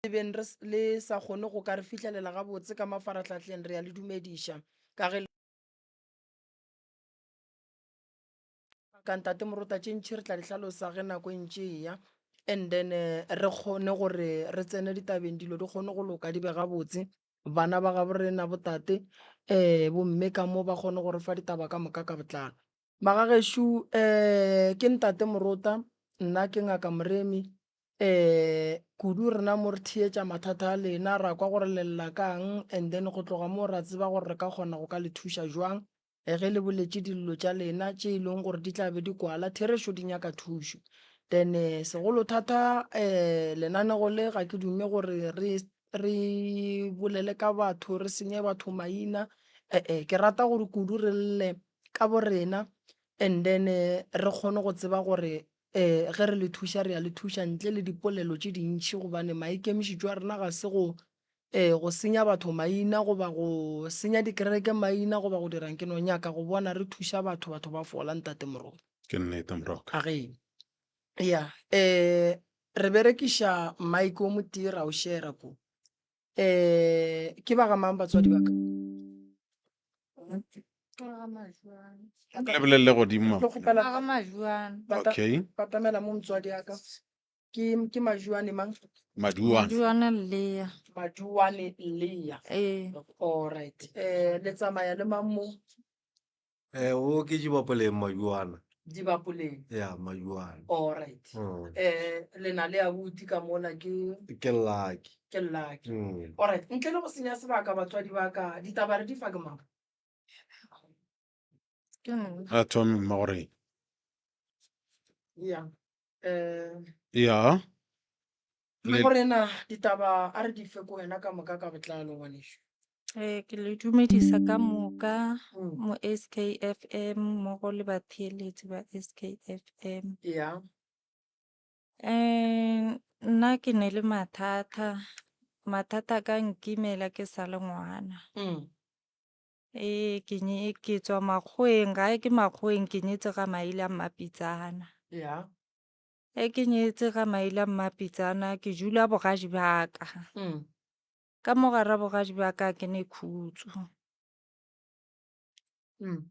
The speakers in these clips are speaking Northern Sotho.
Le beng re le sa kgone go ka re fihlelela gabotse ka mafarahlahleng re a le dumediša ka ge ka ntate Morota tše ntši re tla di hlalosa ge nako e ntše e ya and then re kgone gore re tsene ditabeng dilo di kgone go loka di be gabotse bana ba gabo rena botate um bomme ka mo ba kgone go re fa ditaba ka moka ka botlalo. Magagešo um ke ntate Morota nna ke ngaka Moremi um kudu rena mo re theetša mathata a lena ra kwa gore le lla kang and then go tloga moo ra tseba gore re ka kgona go ka le thuša jwang ge le boletše dillo tša lena tše e leng gore di tla be di kwala therešo di nyaka thušo. Then segolothata um lenanego le ga ke dume gore re re bolele ka batho re senye batho maina ee ke rata gore kudu re lle ka bo rena and then re kgone go tseba gore um ge re le thuša re ya le thuša ntle le dipolelo tše dintši gobane maikemišetšo a rena ga se go um go senya batho maina goba go senya dikereke maina goba go dirang ke no nyaka go bona re thuša batho batho ba fola ntate Moruti. Ke nnete Moroka. A ge ya um re berekiša mic o motee ra o share ko um ke ba ga mang batswadi ba ka? Lebelele godimo. Tlo kgopela Ba ga Majuana. Okay. Batamela mo motswadi ya ka. Ke ke Majuane mang? Maduane. Majuana Leya. Majuane Leya. Ee. All right. Eh le tsamaya le mang mo? Eh, o ke Dibapoleng Majuana. Dibapoleng. Ya, Majuana. All right. Mm. Eh le na le abuti ka mola ke Ke Lucky. ke Lucky. Mm. All right. Ntle le go senya sebaka batswadi ba ka ditaba re di fa ke mang? Ke nna. A thome mma gore. Ya. Eh Ya. Le go rena ditaba a re di fe ko wena ka moka ka botlalo ngwanešu. Eh, ke le dumedisa ka moka Mm. mo SKFM mmogo le batheeletši ba SKFM. Ya. Eh, nna ke ne le mathata, mathata a ka nkimela ke sa le ngwana. Mm. Ee, ke nye ke tswa makgoweng, gae ke makgoweng ke nyetse ga Maile a Mmapitsana. Ya. E ke nyetse ga Maile a Mmapitsana ke dula bogadi ba ka. Mm. Ka mo gara bogadi ba ka ke ne khutso. Mm.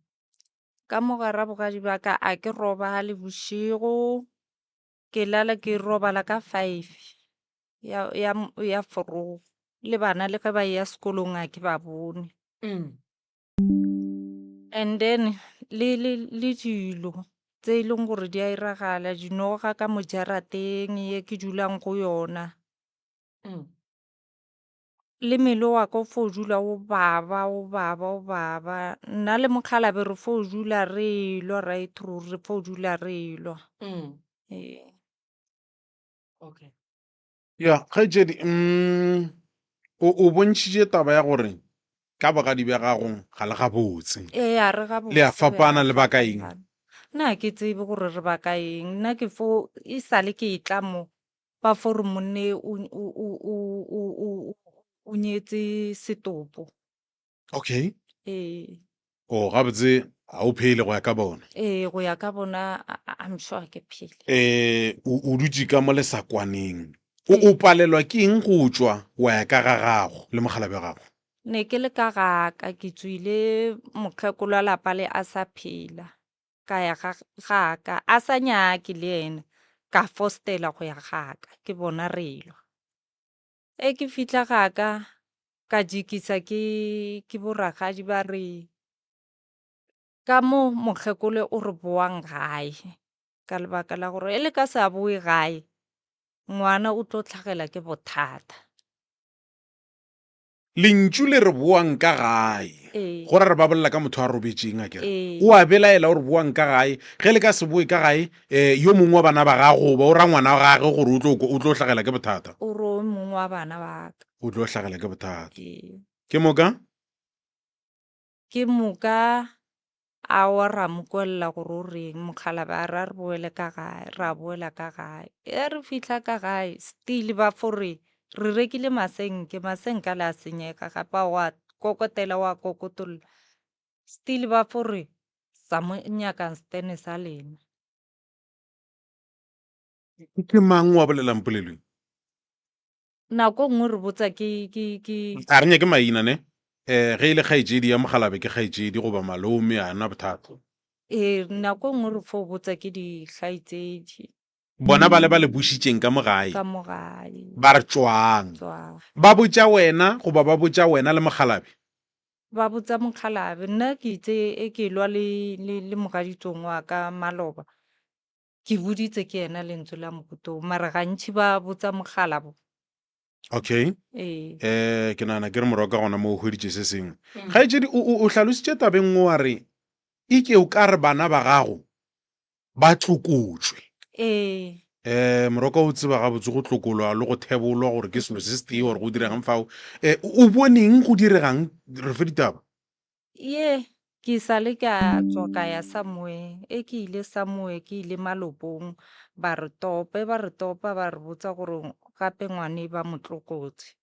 Ka mo gara bogadi ba ka a ke robale bošego, ke lala ke robala ka 5 ya ya ya forogo. Le bana le ge ba eya sekolong a ke ba bone. Mm. And then le le le dilo tse e leng gore di a iragala dinoga ka mo jarateng ye ke dulang go yona. Mm. Le mmele wa ka o fo dula o baba o baba o baba. Nna le mokgalabje re fo dula re elwa right through re fo dula re elwa. Mm. Ee. Okay. Ya, kgaetšedi, mm, o, o bontšhitše taba ya gore ka bogadi bja gago ga le gabotse. Ee, a re gabotse. Le a fapana le baka eng? Nna ke tsebe gore re baka eng. Nna ke fo e sale ke e tla mo ba fo re monne o o o o o o nyetse setopo. Okay. Ee. O gabotse ga o phele go ya ka bona. Ee, go ya ka bona I'm sure ga ke phele. Eh, o, o dutše ka mo lesakwaneng. O, o palelwa ke eng go tšwa wa ya ka ga gago le mokgalabje wa gago? Ne ke le ka ga ka, ke tšwile mokgekolo wa lapa le a sa phela, ka ya ga ga ka, a sa nyake le yena, ka fostela go ya ga ka, ke bona re elwa. E ke fihla ga ka, ka jikisa ke ke borakgadi ba re ka mo mokgekolo o re boang gae ka lebaka la gore e le ka sa boe gae ngwana o tlo tlhagela ke bothata. Lentšu le re boang ka gae, Ee. go ra re ba bolela ka motho a robetšeng, a ke re. Ee. O a belaela o re boang ka gae, ge le ka se boe ka gae, um yo mongwe wa bana ba gago goba o ra ngwana wa gage gore o tlo, o tlo hlagela ke bothata. O re o mongwe wa bana ba ka. O tlo hlagela ke bothata. Ee. Ke moka? Ke moka a ra mo kwelela gore o reng, mokgalabje a re a re boele ka gae, ra boela ka gae. Ge re fihla ka gae still ba fo re re rekile masenke, masenke a le a senyega gape a wa kokotela wa kokotolla. Still ba fo re sa mo nyakang stene sa lena. Ke mang wa bolelang polelo ye? Nako nngwe re botsa ke, ke, ke. A re nyake maina ne? Eh, ge e le kgaetšedi ya mogalabe ke kgaetšedi goba malome, a na bothata. Ee, nako nngwe re fo botsa ke dikgaetšedi. Bona ba le ba le bušitšeng ka mo gae. Ka mo gae. Ba re tšwang. Tswang. Ba botša wena goba ba botša wena le mokgalabe? Ba botsa mokgalabe. Nna ke itse e ke lwa le, le, le mogaditsong wa ka maloba. Ke boditse ke yena lentswe la Mokutong, mara gantši ba botsa mogala bo. Okay. Ee. Eh, ke nagana ke re morwa ka gona mo o hweditše se sengwe. Kgaetšedi, o, o, o hlalositše taba e nngwe wa re eke o ka re bana ba gago ba tlokotšwe. Ee. Eh, Moroka o tseba gabotse go tlokolwa le go thebolwa gore ke selo se setee gore go diregang fao. Eh, o o boneng go diregang? Re fe ditaba. Ye, ke sa le ka tswa ka ya somewhere, e ke ile somewhere ke ile malopong ba re topa, e ba re topa ba re botsa gore gape ngwane ba mo tlokotse.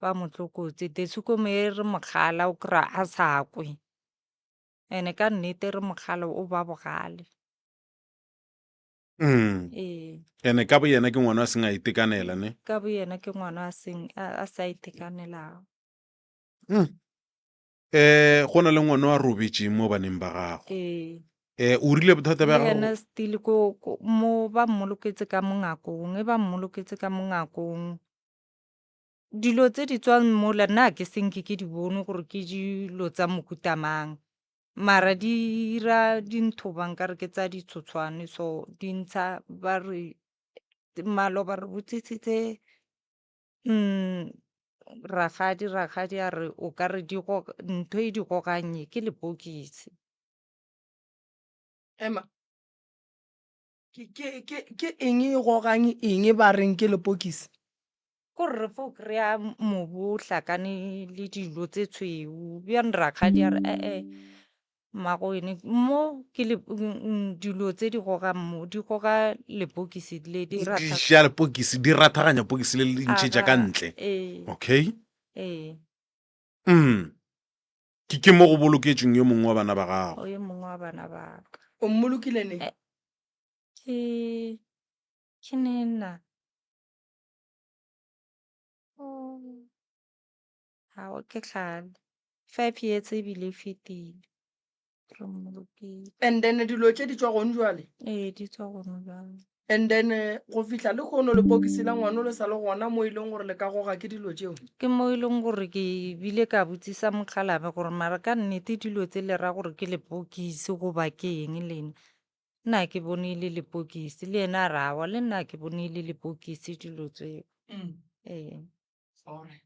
Ba mo tlokotse, Desukome e re mogala o kry-a a sa kwe, and-e ka nnete re mogala o ba bogale. Mm. Ee. Ene ka boyena ke ngwana a seng a itekanela ne? Ka boyena ke ngwana a seng a sa itekanelago. Mm. Eh, go na le ngwana wa robetšeng mo baneng ba gago. Ee. Eh, o rile bothata bja Le gago. yena still ko, ko mo ba mmoloketse ka mongakong, e ba mmoloketse ka mongakong. Dilo tse di tswang mola nna ke senke ke di bone gore ke dilo tsa mohuta mang. Mara di ira dintho ba nkare ke tsa ditshotshwane so di ntsha ba re maloba re botsisitse rakgadi, rakgadi a re o ka re di ntho e di gogang e ke lepokisi. Ema, ke, ke, ke, ke eng e gogang eng ba reng ke lepokisi? Ko re re fo kry-a mobu o hlakane le dilo tse tshweu. Bjang rakgadi a re e-e mmagwene mo ke le dilo tse di gogang mo di goga lepokisi le di Di ratha. ja lepokisi, di rathaganya pokisi le le ntšhetša ka Aga, ntle. ee. Okay. Ee. Mm. Ke ke mo go boloketšweng yo mongwe wa bana ba gago. O yo mongwe wa bana ba ka. O mmolokile neng? Eh, ke ke neng na? Oh, aowa ke kgale. 5 years ebile e fetile. Re mmolokile. And then dilo tše di tšwa gone jwale? Ee, di tswa gone jwale. And then go fihla lehono lepokisi la ngwano le sa le gona mo e leng gore le ka goga ke dilo tšeo? Ke mo e leng gore ke bile ka botsisa mokgalabje gore mara ka nnete dilo tse le ra gore ke lepokisi goba ke eng lena? Nna ke bone e le lepokisi, le yena a re aowa le nna ke bone e le lepokisi dilo tseo. Ee. Alright.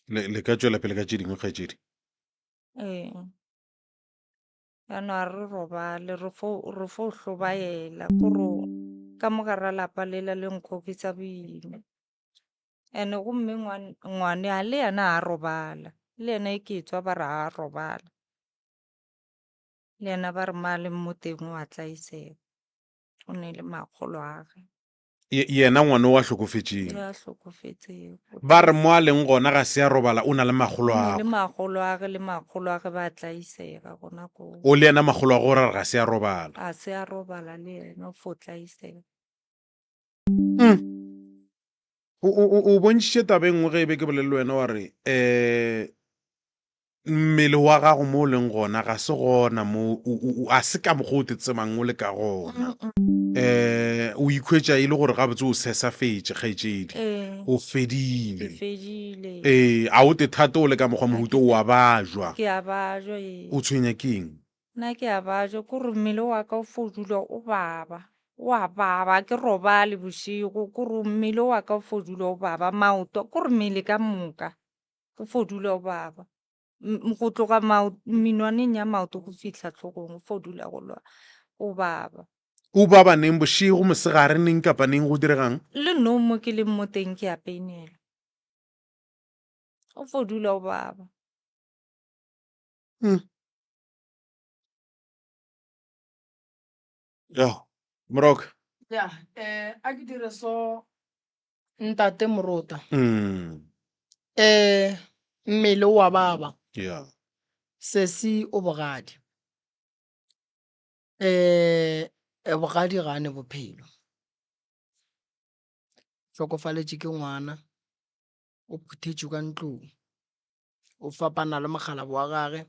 Le, le ka tšwela pele ka tše dingwe kgaetšedi. Ee. Jaanong a re robale, re fo, re fo hlobaela kore. Ka mo gare ga lapa lela le nkgokisa boima. And-e gomme ngwane a le yena a robala, le yena e ke tswa ba re a robala. Le yena ba re mo a leng mo teng o a tlaisega, o ne le makgolo a ge. Yena ngwana o a hlokofetšeng. Yo a hlokofetšego. Ba re mo a leng gona ga se a robala o na le makgolo O ne le agwe. makgolo a ge le makgolo a ge ba tlaisega gona koo. O le yena makgolo a go ra re ga se a robala. A se a robala le yena o fo tlaisega. Mm. O, o, o, o bontšhitše taba e nngwe ge e be ke bolele le wena wa re um mmele wa gago mo o leng gona ga se gona mo o, o, o, a se ka mokgwa o te tsebang o le ka gona. Um o ikhwetša e le gore gabotse o sesafetše kgaetšedi, Ee, o ke fedile. fedile. Ee, a o te thate o le ka mokgwa Ga mohuta ke o a bajwa. ke a bajwa ee. O tshwenya ke eng? Nna ke a bajwa, ke gore mmele wa ka o fo dula o baba, o a baba, ga ke robale bošego, ke gore mmele wa ka o fo dula o baba, maoto, ke gore mmele ka moka o fo dula o baba. Go tloga menwaneng ya maoto go fihla hlogong o fo dula go lwa o baba. O baba neng, bošego, mosegare, neng kapa neng, go diregang? Le nou mo ke leng mo teng ke a painelwa, o fo dula o baba. Ya, Moroka. Ya, eh, a ke dire so ntate Morota. Eh, mmele o a baba. Yeah. Sesi o bogadi. Eh, bogadi ga a ne bophelo. Hlokofaletše ke ngwana, o phuthetšwe ka ntlong, o fapana le mokgalabo wa gage.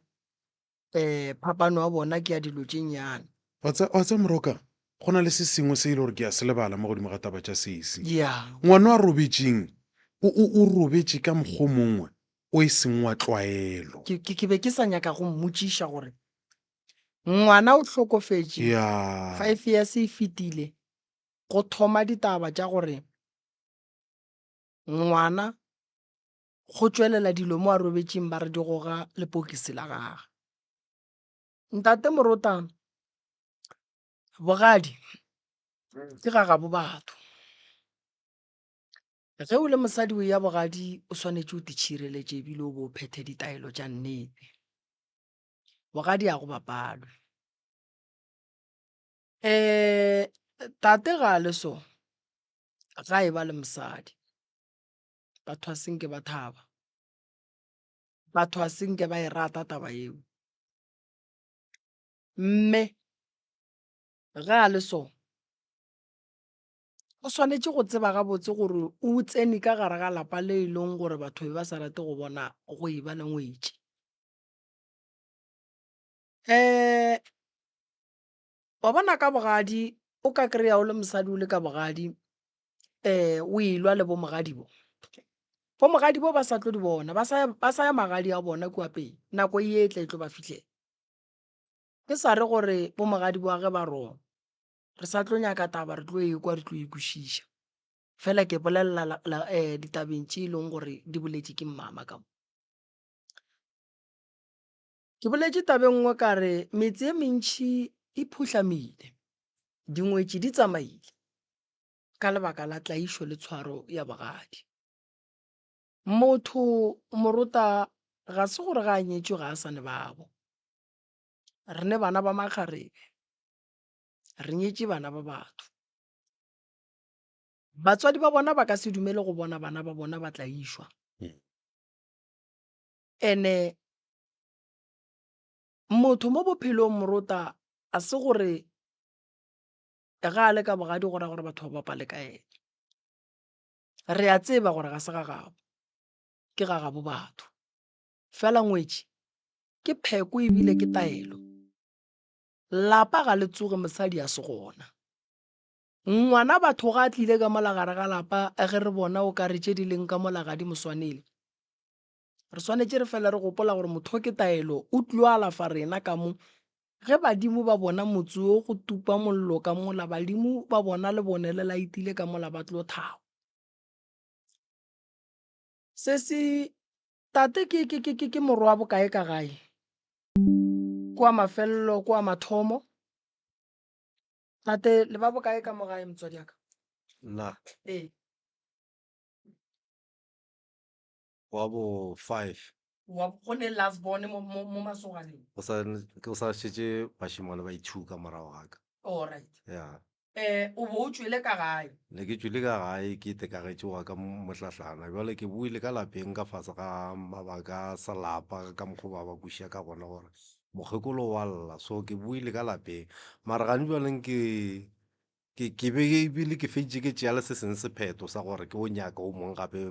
um phapano ya bona ke ya dilo tše nnyane. Wa tsa, wa tsa Moroka, go na le se sengwe se e le gore ke a se lebala mo godimo ga taba tša sesi. Yeah. Ngwana a robetšeng, o, o, o robetše ka mokgwa o mongwe o e seng wa tlwaelo. Ke, ke, ke be ke sa nyaka go mmotšiša gore ngwana o hlokofetše, Yeah. five years e fetile, go thoma ditaba tša gore ngwana Go tšwelela dilo mo a robetšeng ba re di goga lepokisi la gagwe. Ntate Morota, bogadi ke ga gabo batho. Ge o le mosadi o eya bogadi o swanetše o te tšhireletše ebile o bo o phethe ditaelo tša nnete. Bogadi ga go bapalwe. Tate ga a le so, ga e ba le mosadi. Batho a se nke ba thaba. Batho a se nke ba e rata taba yeo. Mme ge a le so, o swanetše go tseba gabotse gore o tsene ka gare ga lapa le e leng gore batho be ba sa rate go bona go e ba le ngwetši. Um wa bona ka bogadi o ka kry-a o le mosadi o le ka bogadi um o elwa le bo mogadibo, bo mogadibo ba sa tlo di bona ba sa ba sa ya magadi a bona kua pele nako e etla e tlo ba fihlela. Ke sa re gore bo mogadibo wa ge ba wrong, re sa tlo nyaka taba re tlo e kwa re tlo e kwešiša. Fela ke bolelela ditabeng tše e leng gore di boletše ke mmama ka mo. Ke boletše taba e nngwe ka re metse e mentši e phuhlamile, dingwetši di tsamaile ka lebaka la tlaišo le tshwaro ya bogadi. Motho morota ga se gore ga a nyetšwe ga a sa ne babo. Re ne bana ba makgarebe, re nyetše bana ba batho. Batswadi ba bona ba ka se dumele go bona bana ba bona ba tlaišwa. Ene motho mo bophelong morota a se gore ge a le ka bogadi go ra gore batho ba bapale ka yena. Re a tseba gore ga se ga gabo, ke ga gabo batho. Fela ngwetši ke pheko ebile ke taelo. Lapa ga le tsoge mosadi a se gona. Ngwana batho ga a tlile ka mola gare ga lapa ge re bona o ka re tše di leng ka mola ga di mo swanele. Re swanetše re fele re gopola gore motho ke taelo, o tlilo alafa rena ka mo. Ge badimo ba bona motse wo go tupa mollo ka mola, badimo ba bona lebone le laetile ka mola ba tlo thaba. Sesi, tate ke, ke, ke, ke, ke morwa wa bokae ka gae? Ke wa mafelelo, ke wa mathomo? Tate, le ba bokae ka mo gae motswadi wa ka? Nna. Ee. Wa bo five. Wa go ne last born mo mo mo masoganeng. Go sa ke sa šetše bašemane ba ithuka ka morago ga ka. All right. Yeah. Eh, o bo o tšwele ka gae. Ne ke tšwele ka gae ke itekagetše wa ka mohlahlana. Bjale ke boile ka lapeng ka fase ga mabaka a selapa ka mokgwa ba ba kwešiša ka gona gore mokgekolo wa lla. So ke boile ka lapeng. Mara gane bjaleng ke ke ke be ebile ke feditše ke tšea le se sengwe sephetho sa gore ke o nyaka o mongwe gape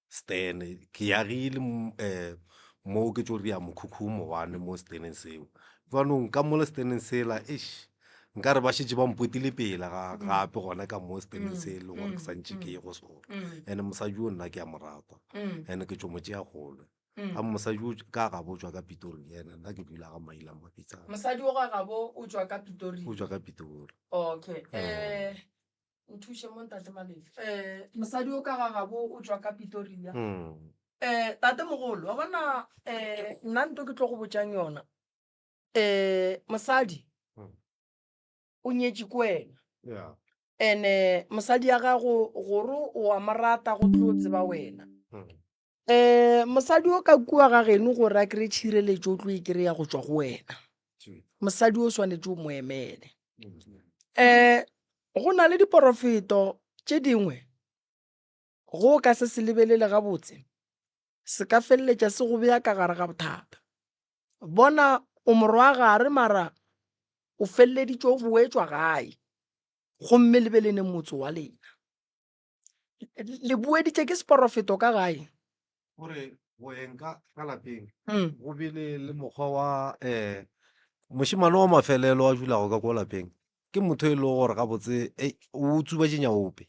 stand. Ke agile mo ke tšo ria mokhukhu o mo-one mo stand-eng seo. Jaanong ka mola stand-eng sela eish nkare ba šetše ba mpotile pele ga gape gona ka mo stand-eng se e leng gore ke santše ke ye go sona. And-e mosadi yo nna ke a mo rata and-e ke tšo mo tšea kgole. Ga mosadi o ka gabo o tšwa ka Pitori ene nna ke dula ga Maila Mapitsana. Mosadi o ga gabo o tšwa ka Pitori? O tšwa ka Pitori. Okay. Eh nthuše mo ntate Malefi. Eh mosadi o ka ga gabo o tšwa ka Pitoria. Mm. Eh tate mogolo wa bona eh nna nto ke tlo go botšang yona. Eh mosadi Mm. o nyetše ke wena. Yeah. Ene mosadi ya gago gore o a mo rata go tlo tseba wena. Mm. Um mosadi o ka kua ga geno gore a kry-e tšhireletšo o tlo e kry-a go tšwa go wena. Mosadi o swanetše o mo emele. Um go na le diporofeto tše dingwe go o ka se se lebelele gabotse se ka feleletša se go bea ka gare ga bothata. Bona o morwa gare mara o feleleditše o boetšwa gae gomme le be le ne motse wa lena. Le boeditše ke seporofeto ka gae. Gore go yeng ka ka lapeng Mm. go bile le mokgwa wa um mošemane wa mafelelo a dulago ka ko lapeng ke motho e lego gore gabotse ei, o tsuba dinyaope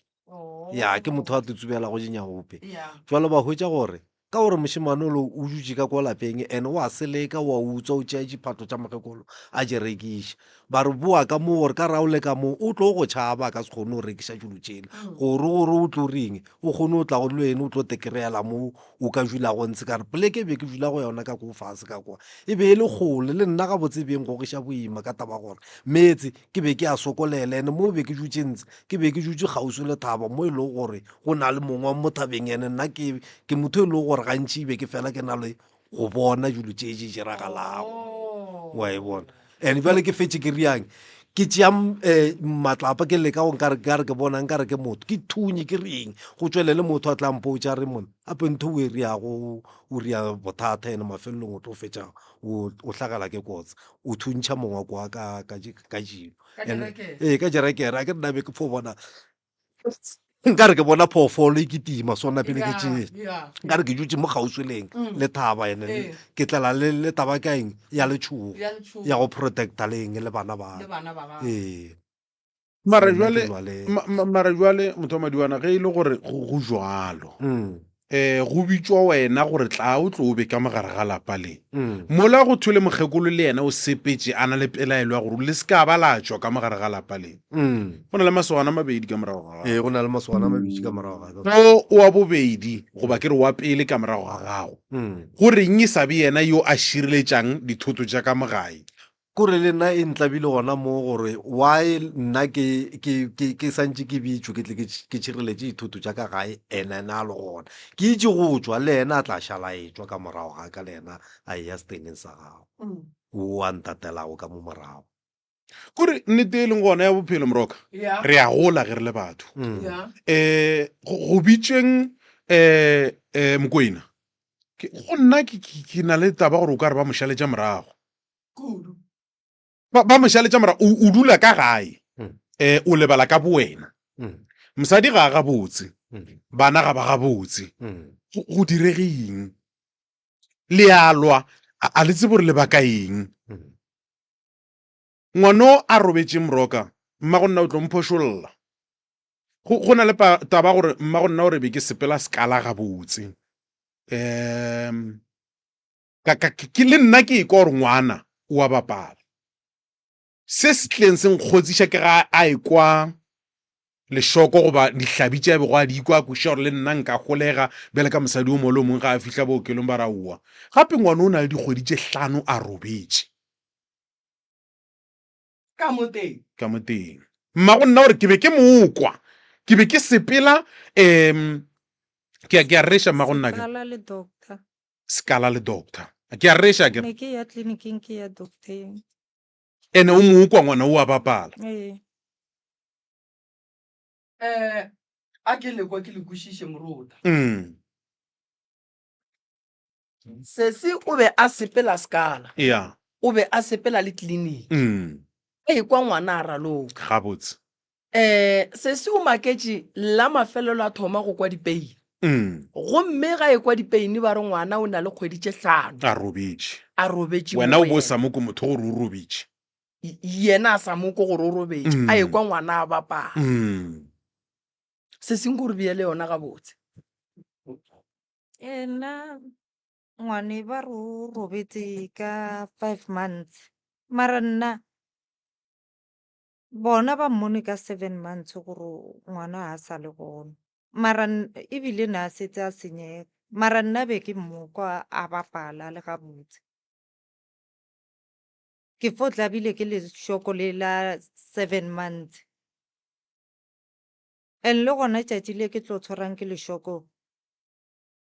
ya ke motho a te tsubelago dinyaope Yeah. jwalo ba hwetša gore Ka gore mošemane olo o dutše ka kwa lapeng and o a seleka, o a utswa, o tšea diphatlo tša mokgekolo a di rekiša. Ba re boa ka moo gore ka re a o le ka moo o tlo go tšhaba a ka se kgone go rekiša dilo tšela. Gore gore o tlo reng o kgone go tla go le wene o tlo te kry-ela mo o ka dulago ntshe. Ka re poleke e be ke dula go yona ka ko fase ka kwa e be e le kgole le nna gabotse e be e nkgogiša boima ka taba ya gore meetse ke be ke a sokolela and mo be ke dutše ntshe ke be ke dutše kgauswi le thaba mo e lego gore go na le mongwe wa mo thabeng ene nna ke ke motho e lego gore gantši be ke fela ke na le go bona dilo tše di diragalago wa e bona and bjale ke fetše ke riang ke tšea um matlapa ke leka go nkare kare ke bona nkare ke motho ke thunye ke reng go tšwelele motho a tla mpotša re mone ape ntho o e riago o ria bothata ene mafelelong o tlo fetša o hlagela ke kotsi o thuntšha mongwe kwa ka ka ka dilo ee ka jerekere a ke nna be ke fo bona Nkare ke bona phoofolo e kitima sona pele ke tšee nkare ke dutše mo kgauswi leng mm. le thaba ene eh. ke tlela le le taba ka eng ya letšhogo ya go protecta le eng le bana ba ee mara jwale mara jwale motho wa madiwana ge e le gore go jwalo mm. um go bitšwa wena gore tla o tlo o be ka mogare ga lapa le. Mola go thwe le mokgekolo le yena o sepetše a na le pelaelo ya gore le se ka ba la tšwa ka mogare ga lapa le. Go na le masogana a mabedi ka morago ga gago. Ee, go na le masogana a mabedi ka morago ga ka. Go wa bobedi goba ke re wa pele ka morago ga gago. Go reng e sa be yena yo a šireletšang dithoto tša ka mo gae? Kore le nna e ntlabile gona mo gore why nna ke ke ke ke santše ke bitšwe ke tle ke ke tšhireletše dithoto tša ka gae ene ene a le gona. Ke itše go tšwa le yena a tla šala a etšwa ka morago ga ka le yena a eya steneng sa gagwe. Wo a ntatelago ka mo morago. Kore nnete e leng gona ya bophelo Moroka, Yeah. re a gola ge re le batho. Yeah. Um go go bitšeng um um Mokoena, ke go nna ke ke ke na le taba gore o ka re ba mo šaletša morago. Kudu. Ba, ba mo šaletša morago. O, o dula ka gae. Mm. Eh, o lebala ka bowena. Mm. Mosadi ga a gabotse. Mm. Bana ga ba gabotse. Mm. Go, go direge eng? Le a lwa, a, a le tsebe gore le baka eng. Mm. Ngwano a robetše moroka, mmago nna o tlo mphošolla. Go, go na le pa, taba gore mmago nna o re be ke sepela sekala gabotse. Um, ka, ka, ke le nna ke ekwa gore ngwana o a bapala. Se se tlileng se nkgotsiša ke ga a ekwa lešoko goba dihlabi tše a bego a di ikwa, a kwešiša gore le nna nka holega bjale ka mosadi o mongwe le o mongwe ge a fihla bookelong ba re aowa. Gape ngwana o na le dikgwedi tše hlano a robetše. Ka mo teng. Ka mo teng. Mmago nna o re, Ke be ke mo kwa. Ke be ke sepela, um ke a, ke a reša mmago nna ke. Sekala le doctor. Sekala le doctor. Ke a reša ke re. Ne ke ya tleliniking ke ya docteng. Ene o mo kwa ngwana o a bapala. Ee. Eh, a ke lekwa ke le kwešiše morota. Mm. Sesi o be a sepela sekala. Yeah. O be a sepela le tleliniki. Mm. A ekwa ngwana a raloka. Gabotse. Eh, sesi o maketše la mafelelo a thoma go kwa dipeini. Mm. Gomme ga ekwa dipeini ba re ngwana o na le kgwedi tše hlano. A robetše. A robetše Wena mo o go bo o yena. sa mo kwe motho gore o robetše. Yena a sa mo kwe gore o robetše. A Mm. ekwa ngwana a bapala. Mm. Sesi nko re beele yona gabotse. Ee, nna ngwane ba re o robetse ka five months, mara nna bona ba mmone ka seven months gore ngwana ha sa le gona. Mara ebile ne a setse a senyega, mara nna be ke mmokwa a bapala a le gabotse. Ke fo tlabile ke lešoko le la seven months. And le gona tšatši le ke tlo tshwarang ke lešoko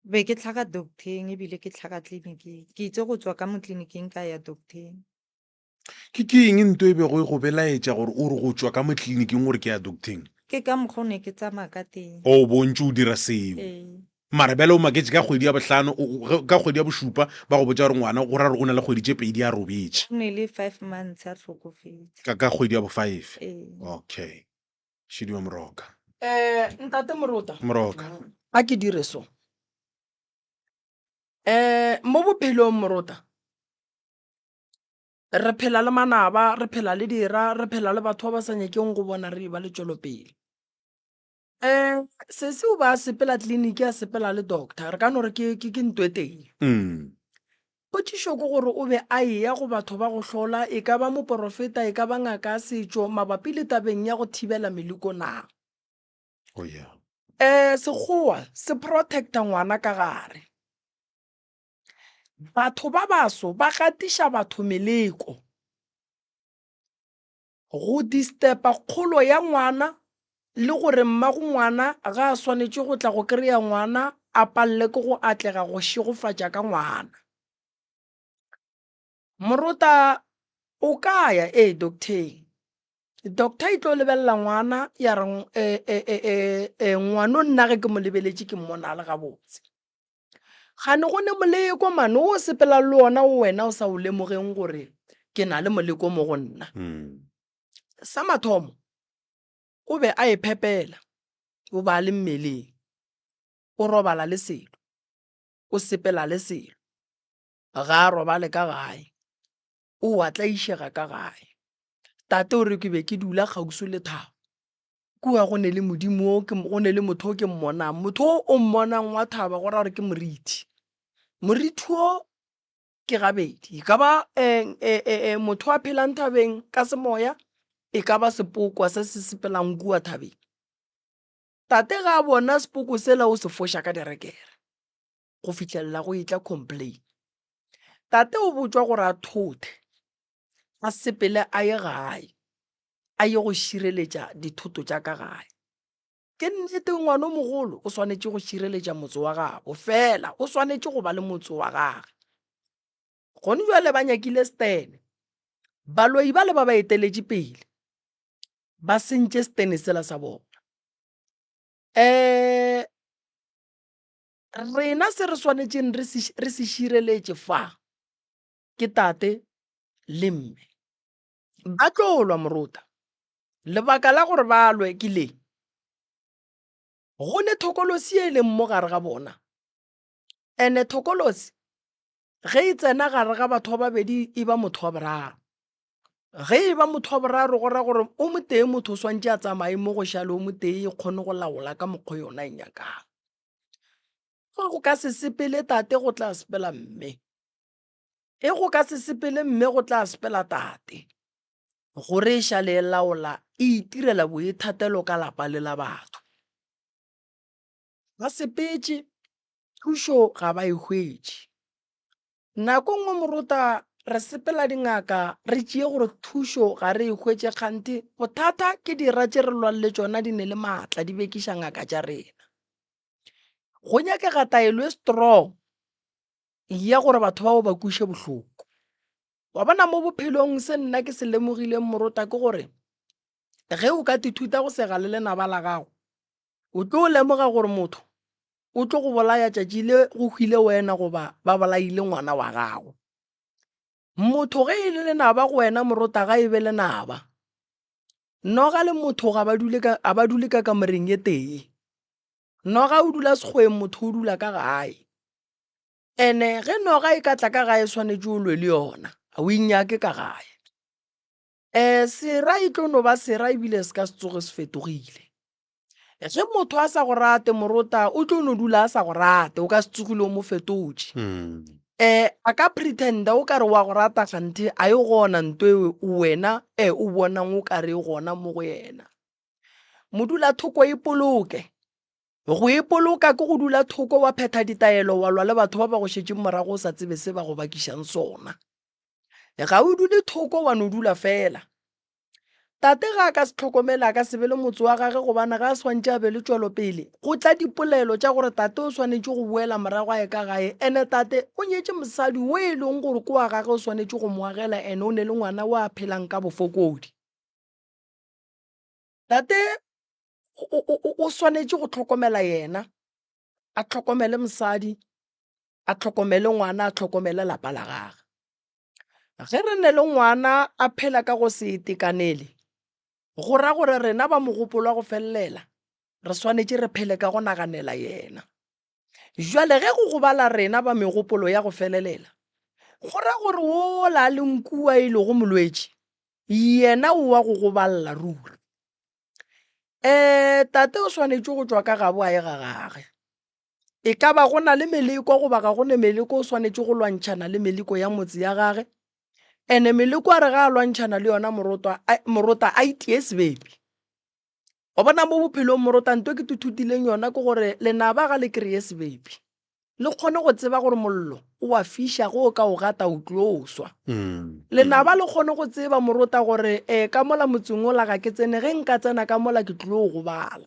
Be ke hlaga docteng ebile ke hlaga tleliniking. Ke itše go tšwa ka mo tleliniking ka ya docteng. Ke ke eng nto e bego e go belaetša gore o re go tšwa ka mo tleliniking o re ke ya docteng? Ke ka mokgwa o ne ke tsamaya ka teng. O bo ntše o dira seo. Ee. Mara bjale o maketše ka kgwedi ya bohlano, o, o, ge, ka kgwedi ya bošupa ba go botša gore ngwana go ra gore o na le kgwedi tše pedi a robetše. O ne le five months a hlokofetše. Ka, ka kgwedi ya bo five. Ee. Okay. Šidiwa Moroka. Eh, ntate Morota. Moroka. A ke dire so. Eh, mo bophelong Morota. Re phela le manaba, re phela le dira, re phela le batho ba ba sa nyakeng go bona re ba le tšwelopele. Eh, sesi o ba a sepela tleliniki a sepela le doctor, re ka no re ke ke ke ntwe tee. Mm. Potšišo ke gore o be a eya go batho ba go hlola, e ka ba moporofeta, e ka ba ngaka ya setšo, mabapi le tabeng ya go thibela meleko na? Oh yeah. Eh, Sekgowa se protecta ngwana ka gare. Batho ba baso ba gatiša batho meleko go disturba kgolo ya ngwana le gore mmago ngwana ga a swanetše go tla go kry-a ngwana a palele ke go atlega go šegofatša ka ngwana. Morota o ka ya ee docteng, doctor e tlo lebelela ngwana ya re ngwano nna ge ke mo lebeletše ke mmona a le gabotse. Kgane go ne moleko mane o sepela le ona o wena o sa o lemogeng gore ke na le moleko mo go nna. Sa mathomo o be a iphepela, o ba le mmeleng, o robala le selo, o sepela le selo, ga a robale ka gae, o a tlaišega ka gae. Tate o re ke be ke dula kgauswi le thaba, kua go ne le modimo o ke, go ne le motho o ke mmonang, motho o o mmonang wa thaba go ra gore ke morithi. Morithi o ke gabedi, e ka ba motho a phelang thabeng ka semoya, e ka ba sepokwa se se sepelang kua thabeng. Tate ga a bona sepoko sela o se foša ka direkere go fihlelela go etla complain. Tate o botšwa gore a thothe, a sepele a ye gae, a ye go šireletša dithoto tša ka gae. Ke nnete ngwana o mogolo o swanetše go šireletša motse wa gabo, fela o swanetše go ba le motse wa gage. Gone bjale ba nyakile stene, baloi bale ba ba eteletše pele ba sentše stene sela sa bona. Um rena se re swanetšeng re se, re se šireletše fa ke tate le mme. Ba tlo lwa morota. Lebaka la gore ba lwe ke le, go ne thokolosi ye e leng mo gare ga bona. Ene thokolosi ge e tsena gare ga batho ba babedi e ba motho wa boraro. Ge e ba motho wa boraro go ra gore o motee motho o swantše a tsamaye mo go šale o motee e kgone go laola ka mokgwa yona e nyakang. Ge go ka se sepele tate go tla sepela mme. E go ka se sepele mme go tla sepela tate. Gore e šale e laola e itirela boithatelo ka lapa le la batho. Ba sepetše, thušo ga ba e hwetše. Nako nngwe morota re sepela dingaka re tšee gore thušo ga re e hwetše kganthe bothata ke dira tše re lwang le tšona di ne le maatla di bekiša ngaka tša rena. Go nyakega taelo e strong ya gore batho bao ba kweše bohloko. Wa bona mo bophelong se nna ke se lemogileng morota ke gore ge o ka tithuta go sega le lenaba la gago o tlo lemoga gore motho o tlo go bolaya tšatši le go hwile wena goba ba bolaile ngwana wa gago. Motho ge e le lenaba go wena morota ga e be lenaba. Noga le motho ga ba dule ka, ga ba dule ka kamoreng e tee. Noga o dula sekgweng motho o dula ka gae. Ene ge noga e ka tla ka gae swanetše o lwe le yona, ga o inyake ka gae. Um sera e tlo no ba sera ebile se ka se tsoge se fetogile. Ge motho a sa go rate morota o tlo no dula a sa go rate, o ka se tsogile o mo fetotše. Um a ka pretenda o ka re wa go rata kganthe a e gona nto e wena um o bonang o ka re e gona mo go yena. Modulathoko ipoloke. Go ipoloka ke go dula thoko wa phetha ditaelo wa lwa le batho ba ba go šetšeng morago o sa tsebe se ba go bakišang sona. Ga o dule thoko wa no dula fela. Tate ga a ka se hlokomele a ka se be le motse wa gage gobane ga a swantše a be le tšwelopele. Go tla dipolelo tša gore tate o swanetše go boela morago a ye ka gae ene tate o nyetše mosadi wo e leng gore ke wa gage o swanetše go mo agela ene o ne le ngwana wo a phelang ka bofokodi. Tate o swanetše go hlokomela yena, a hlokomele mosadi, a hlokomele ngwana, a hlokomele lapa la gagwe. Ge re ne le ngwana a phela ka go se itekanele, go ra gore rena ba mogopolo wa go felelela re swanetše re phele ka go naganela yena. Jwale ge go gobala rena ba megopolo ya go felelela, go ra gore wola a leng kua e lego molwetši, yena o wa go goballa ruri. Um tate o swanetše go tšwa ka gabo a ye ga gage. E ka ba go na le meleko goba ga go ne meleko o swanetše go lwantšhana le meleko ya motse ya gage. Ene meleko a re ga a lwantšhana le yona morotwa, morota a itie sebepi. Wa bona mo bophelong morota nto ke tuthutileng yona ke gore lenaba ga le kreye sebepi. Le kgone go tseba gore mollo o a fiša ge o ka o gata o tlo swa. Lenaba le kgone go tseba morota gore e ka mola motseng ola ga ke tsene ge nka tsena ka mola ke tlo gobala.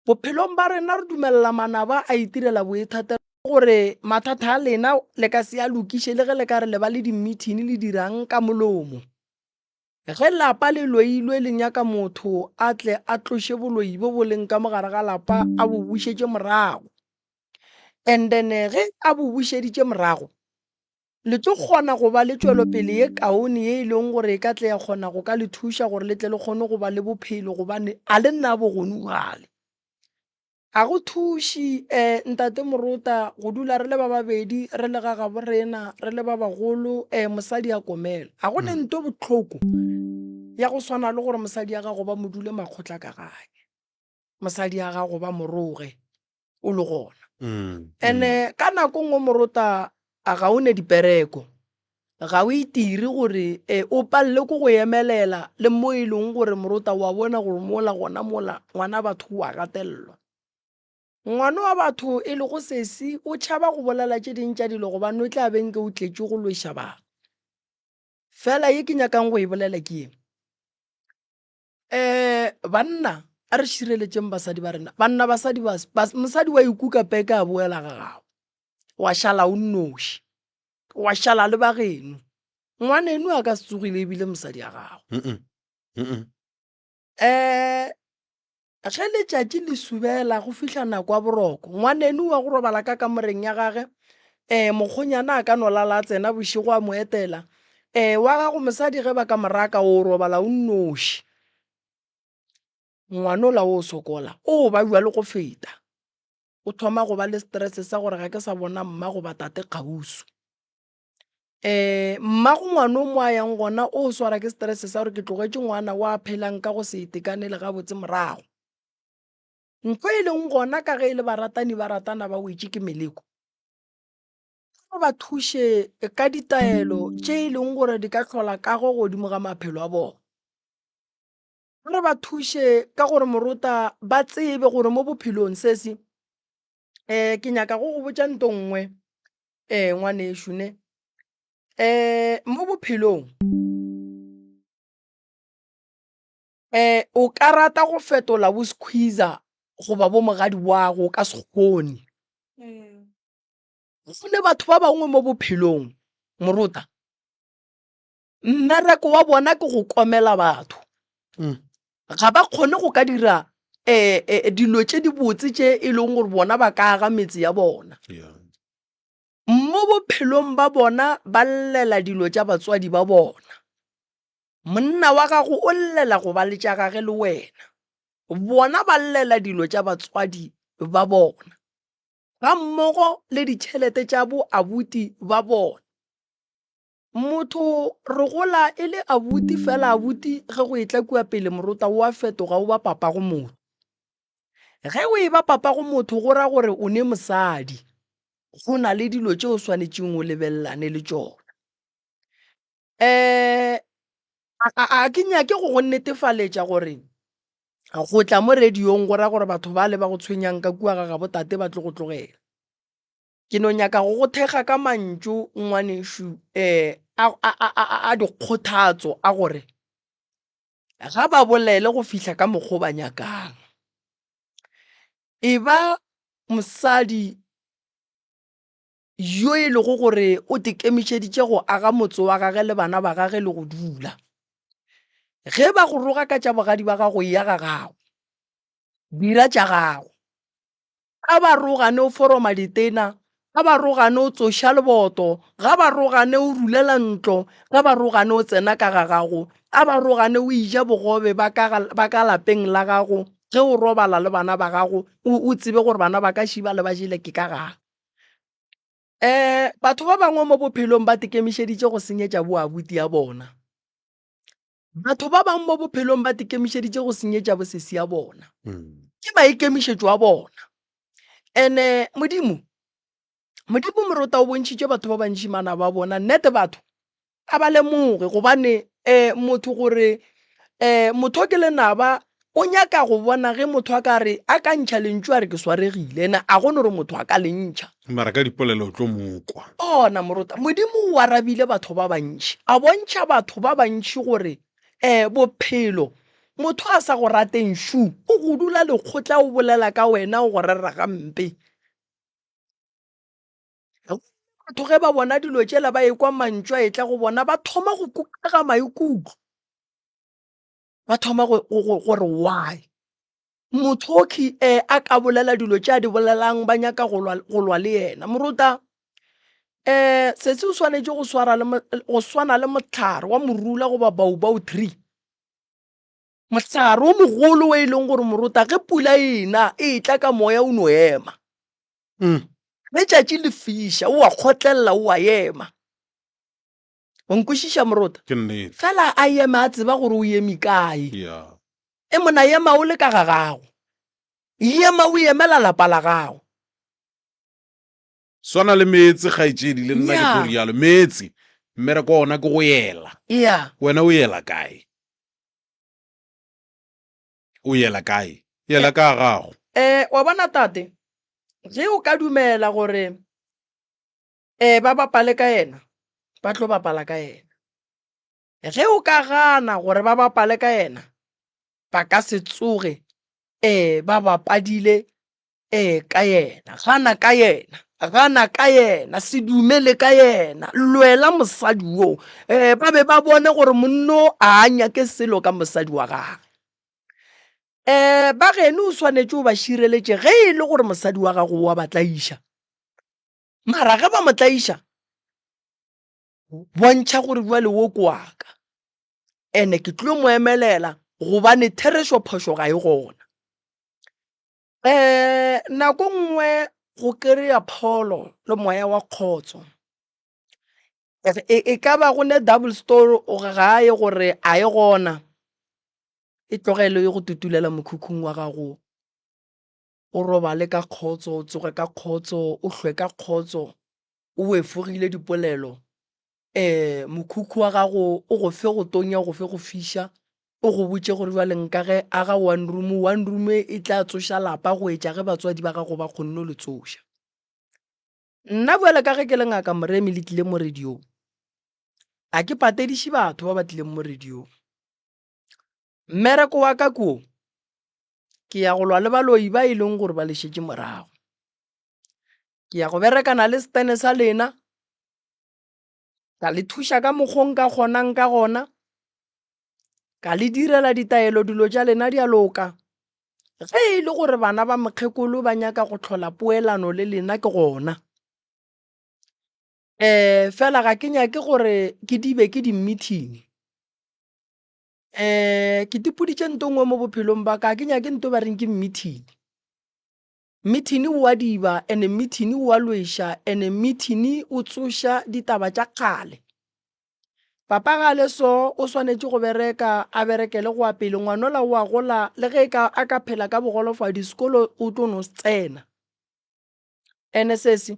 Bophelong ba rena re dumelela manaba a itirela boithatelo gore mathata a lena le ka se a lokiše le ge le ka re le ba le dimithini le dirang ka molomo. Ge lapa le loilwe le nyaka motho a tle a tloše boloi bo bo leng ka mo gare ga lapa a bo bušetše morago. And then ge a bo bušeditše morago Le tlo kgona go ba le tšwelopele ye kaone ye e leng gore e ka tle ya kgona go ka le thuša gore le tle le kgone go ba le bophelo gobane a le nna bogonugale. Ga go thuše um Ntate Morota go dula re le ba babedi re le ga gabo rena re le ba bagolo um mosadi a komela. Ga go ne nto bohloko ya go swana le gore mosadi ya gago ba mo dule makgotla ka gae, mosadi ya gago ba mo roge. o le gona ene ka nako nngwe morota a ga o ne dipereko ga o itire gore e o palele ko go emelela le mo e leng gore morota wa bona gore mola gona mola ngwana batho wa gatelelwa ngwana wa batho e lego sesi o tšhaba go bolela tše ding tša dilo gobane o tla beng ke o tletše go lweša batho fela ye ke nyakang go e bolela ke ye um banna a re šireletšeng basadi ba rena banna basadi ba mosadi wa ikuka peke a boela ga gago wa šala o nnoši wa šala le ba geno ngwaneno a ka se tsogile ebile mosadi ya gago um ge letšatši le subela go fihla nako ya boroko ngwaneno wa go robala ka kamoreng ya gage um mokgonyana a ka no lala a tsena bošego a mo etela um wa gago mosadi ge ba ka moraka o robala o nnoši ngwanola o sokola o ba bjalo go feta o thoma go ba le stress sa gore ga ke sa bona mma goba tate kgauswi um mmago ngwana o mo a yang gona o swara ke stress sa gore ke tlogetše ngwana wa phelang ka go se itekanele gabotse morago ntho e leng gona ka ge e le baratani ba ratana ba wetše ke meleko re ba thuše ka ditaelo tše e leng gore di ka hlola kago godimo ga maphelo a bona re ba thuše ka gore morota ba tsebe gore mo bophelong se se um ke nyaka go go botša nto nngwe um ngwanešu ne. Um mo bophelong um o ka rata go fetola bo squeezer goba bo mogadi wago o ka se kgone. Go ne batho ba bangwe mo bophelong morota mmereko wa bona ke go komela batho. Ga ba kgone go ka dira um dilo tše dibotse tše e leng gore bona ba ka aga metse ya bona. Mo bophelong ba bona ba llela dilo tša batswadi ba bona. Monna wa gago o llela go ba le tša gage le wena. Bona ba llela dilo tša batswadi ba bona, gammogo le ditšhelete tša bo abuti ba bona. Motho re gola e le abuti fela abuti ge go etla kua pele morota o a fetoga o ba papago motho. Ge o eba papago motho go ra gore o ne mosadi, go na le dilo tše o swanetšeng o lebelelane le tšona. Um a ke nyake go go netefaletša gore go tla mo radiong go ra gore batho bale ba go tshwenyang ka kua ga gabo tate ba tlo go tlogela. Ke no nyaka go go thekga ka mantšu ngwanešu um a dikgothatso a gore ga ba bolele go fihla ka mokgo ba nyakang. E ba mosadi yo e lego gore o tekemišeditše go aga motse wa gage le bana ba gage le go dula. Ge ba go roga ka tša bogadi ba gago, eya ga gago, dira tša gago. Ga ba rogane o foroma ditena, ga ba rogane o tsoša leboto, ga ba rogane o rulela ntlo, ga ba rogane o tsena ka ga gago, ga ba rogane o eja bogobe ba ka, ba ka lapeng la gago, ge o robala le bana ba gago, o, o tsebe gore bana ba ka šiba le ba jele ke ka ga. Um batho ba bangwe mo bophelong ba tekemišeditše go senyetša bo abuti ya bona. Batho ba bangwe mo bophelong ba tekemišeditše go senyetša bo sesi ya bona. Ke maikemišetšo a bona. Ene Modimo, Modimo Morota o bontšhitše batho ba bantši manaba a bona. Nnete batho a ba lemoge gobane um motho gore um motho o ke lenaba o nyaka go bona ge motho a ka re a ka ntšha lentšu a re ke swaregile ene a gone gore motho a ka le ntšha. Mara ka dipolelo o tlo mo kwa. Ona morota Modimo o arabile batho ba bantši a bontšha batho ba bantši gore um bophelo motho a sa go rateng šu o go dula lekgotla o bolela ka wena o go rera gampe. Batho ge ba bona dilo tšela ba ekwa mantšu a etla go bona ba thoma go kukega maikutlo. Ba thoma gore why motho okhwi a ka bolela dilo tše a di bolelang ba nyaka go lwa, go lwa le yena. Moruta sesi o swanetše go swara le go swana le mohlare wa morula goba baobao tree. Mohlare o mogolo o e leng gore moruta ge pula e na e tla ka moya o no ema. Mm. Letšatši le fiša, o a kgotlelela, o a ema. O nkwešiša morota? Ke nnete. Fela a eme a tseba gore o eme kae. Yeah. E mona ema o le ka ga gago. Ema o emela lapa la gago. Swana le meetse kgaetšedi le nna ke tlo Yeah. rialo. Meetse mmereko wa ona ke go ela. Yeah. Wena o ela kae? O yela kae? Yela ka gago. Eh, wa bona tate, ge o ka dumela gore eh ba bapale ka yena, ba tlo bapala ka yena. Ge o ka gana gore ba bapale ka yena, ba ka se tsoge eh ba bapadile eh ka yena. Gana ka yena, gana ka yena, se dumele ka yena, lwela mosadi wo. Eh ba be ba bone gore monno a a nyake selo ka mosadi wa gagwe. Eh ba geno o swanetše o ba šireletše ge e le gore mosadi wa gago wa ba tlaiša. Mara ge ba mo tlaiša, bontšha gore bjale wo ke wa ka. Ene ke tlo mo emelela gobane therešo phošo ga e gona. Um nako nngwe go kry-a pholo le moya wa kgotso e, e ka ba go ne double story gae gore a e gona, e tlogele e go tutulela mokhukhung wa gago, o robale ka kgotso, o tsoge ka kgotso, o hlwe ka kgotso, o efogile dipolelo. um mokhukhu wa gago o go fe go tonya, o go fe go fiša, o go botše gore bjale nka ge aga one room, one room e tla tsoša lapa go etša ge batswadi ba gago ba kgonne go le tsoša. Nna bjale ka ge ke le Ngaka Moremi le tlile mo radiong. A ke patediše batho ba ba tlileng mo radiong. Mmereko wa ka ke wo, ke ya go lwa le baloi ba e leng gore ba le šetše morago. Ke ya go berekana le setene sa lena, ka le thuša ka mokgo nka kgonang ka gona, ka le direla ditaelo dilo tša lena di a loka. Ge e le gore bana ba mokgekolo ba nyaka go hlola poelano le lena ke gona. Fela ga ke nyake gore ke di be ke di-meeting. Ke tipoditše nto nngwe mo bophelong ba ka, ga ke nyake nto ba reng ke meeting. Meeting o a diba and-e meeting o a lweša and-e meeting o tsoša ditaba tša kgale. Papa ga le so o swanetše go bereka a berekele go ya pele, ngwanola o a gola le ge a ka phela ka bogolofadi sekolo o tlo no se tsena. And-e sesi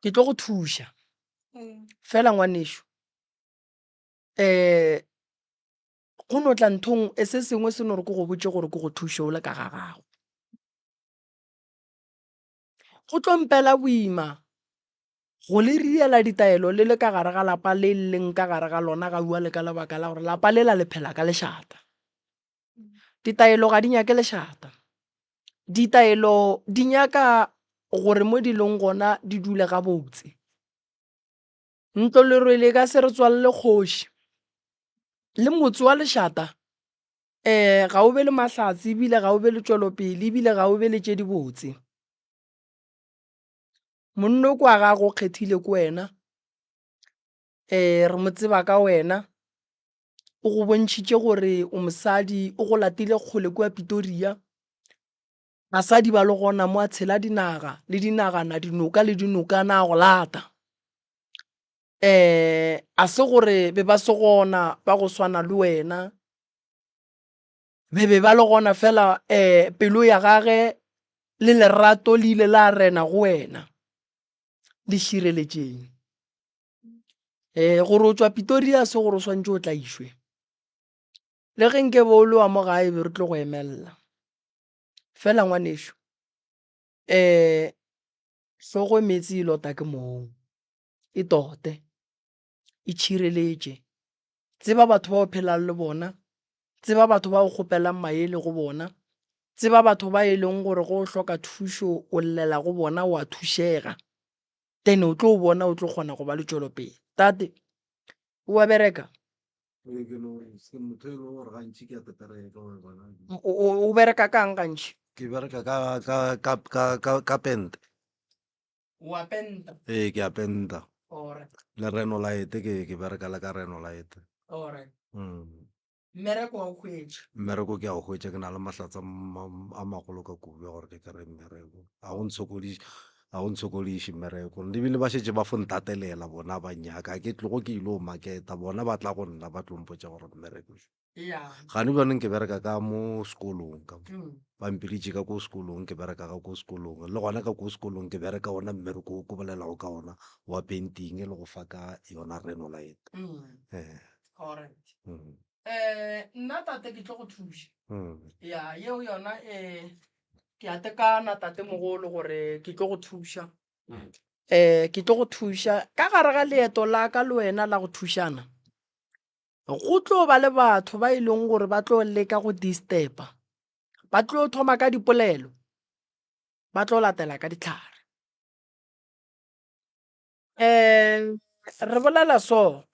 ke tlo go thuša fela ngwanešu go no tla nthong e se sengwe se no re ke go botše gore ke go thuše o le ka ga gago. Go tlo mpela boima go le riela ditaelo le le ka gare ga lapa le leng ka gare ga lona ga bjale ka lebaka la gore lapa lela le phela ka lešata. Ditaelo ga di nyake lešata. Ditaelo di nyaka gore mo di leng gona di dule gabotse. Ntlo lerwele e ka se re tswalele kgoši. Le motse wa lešata ga o be le mahlatse ebile ga o be le tšwelopele ebile ga o be le tše dibotse. Monna o kwa gago o kgethile ke wena, re mo tseba ka wena. O go bontšhitše gore o mosadi, o go latile kgole kua Pitoria. Basadi ba le gona mo a tshela dinaga le dinagana, dinoka le dinokana a go lata. A se gore be ba se gona ba go swana le wena, be be ba le gona fela pelo ya gage le lerato le ile la rena go wena. Le šireletšeng. Gore o tšwa Pitoria se gore o swantše o tlaišwe. Le ge nke be o le wa mo gae be re tlo go emelela. Fela ngwanešu hlogo e meetse e lota ke mong, e tote, e tšhireletše. Tseba batho ba o phelang le bona, tseba batho ba o kgopelang maele go bona, tseba batho ba e leng gore ge o hloka thušo o llela go bona o a thušega. Then o tlo bona o tlo kgona go ba le tšwelopele. Tate, o a bereka? Ee, ke no se motho e leng gore gantši ke a pepereka wa bona. O bereka kang gantši? Ke bereka ka ka ka ka ka ka pente. O a penta? Ee, ke a penta. Alright. Le renolite ke ke bereka le ka renolite. Alright. Mmereko wa o hwetša? Mmereko ke a o hwetša, ke na le mahlatse a magolo ka kudu ya gore ke kry-e mmereko. Ga go ntshokodiše, ga go ntshokodiše mmereko. Ebile ba šetše ba fo ntatelela bona ba nnyaka, ga ke tlogo ke ile go market-a, bona ba tla go nna ba tlo mpotša gore mmereko šo. Gane bjanong ke bereka ka mo sekolong ka mo, ba mpiditše ka ko sekolong, ke bereka ka ko sekolong. Le gona ka ko sekolong ke bereka ona mmereko wo ke bolelago ka ona wa painting le go fa ka yona renolite. Alright. Nna tate ke tlo go thuša. Ya, yeo yona ke a tekana tate mogolo gore ke tlo go thuša. Ke tlo go thuša ka gare ga leeto la ka le wena la go thušana. Go tlo ba le batho ba e leng gore ba tlo leka go disturb-a. Ba tlo thoma ka dipolelo, ba tlo latela ka ditlhare. Re bolela so,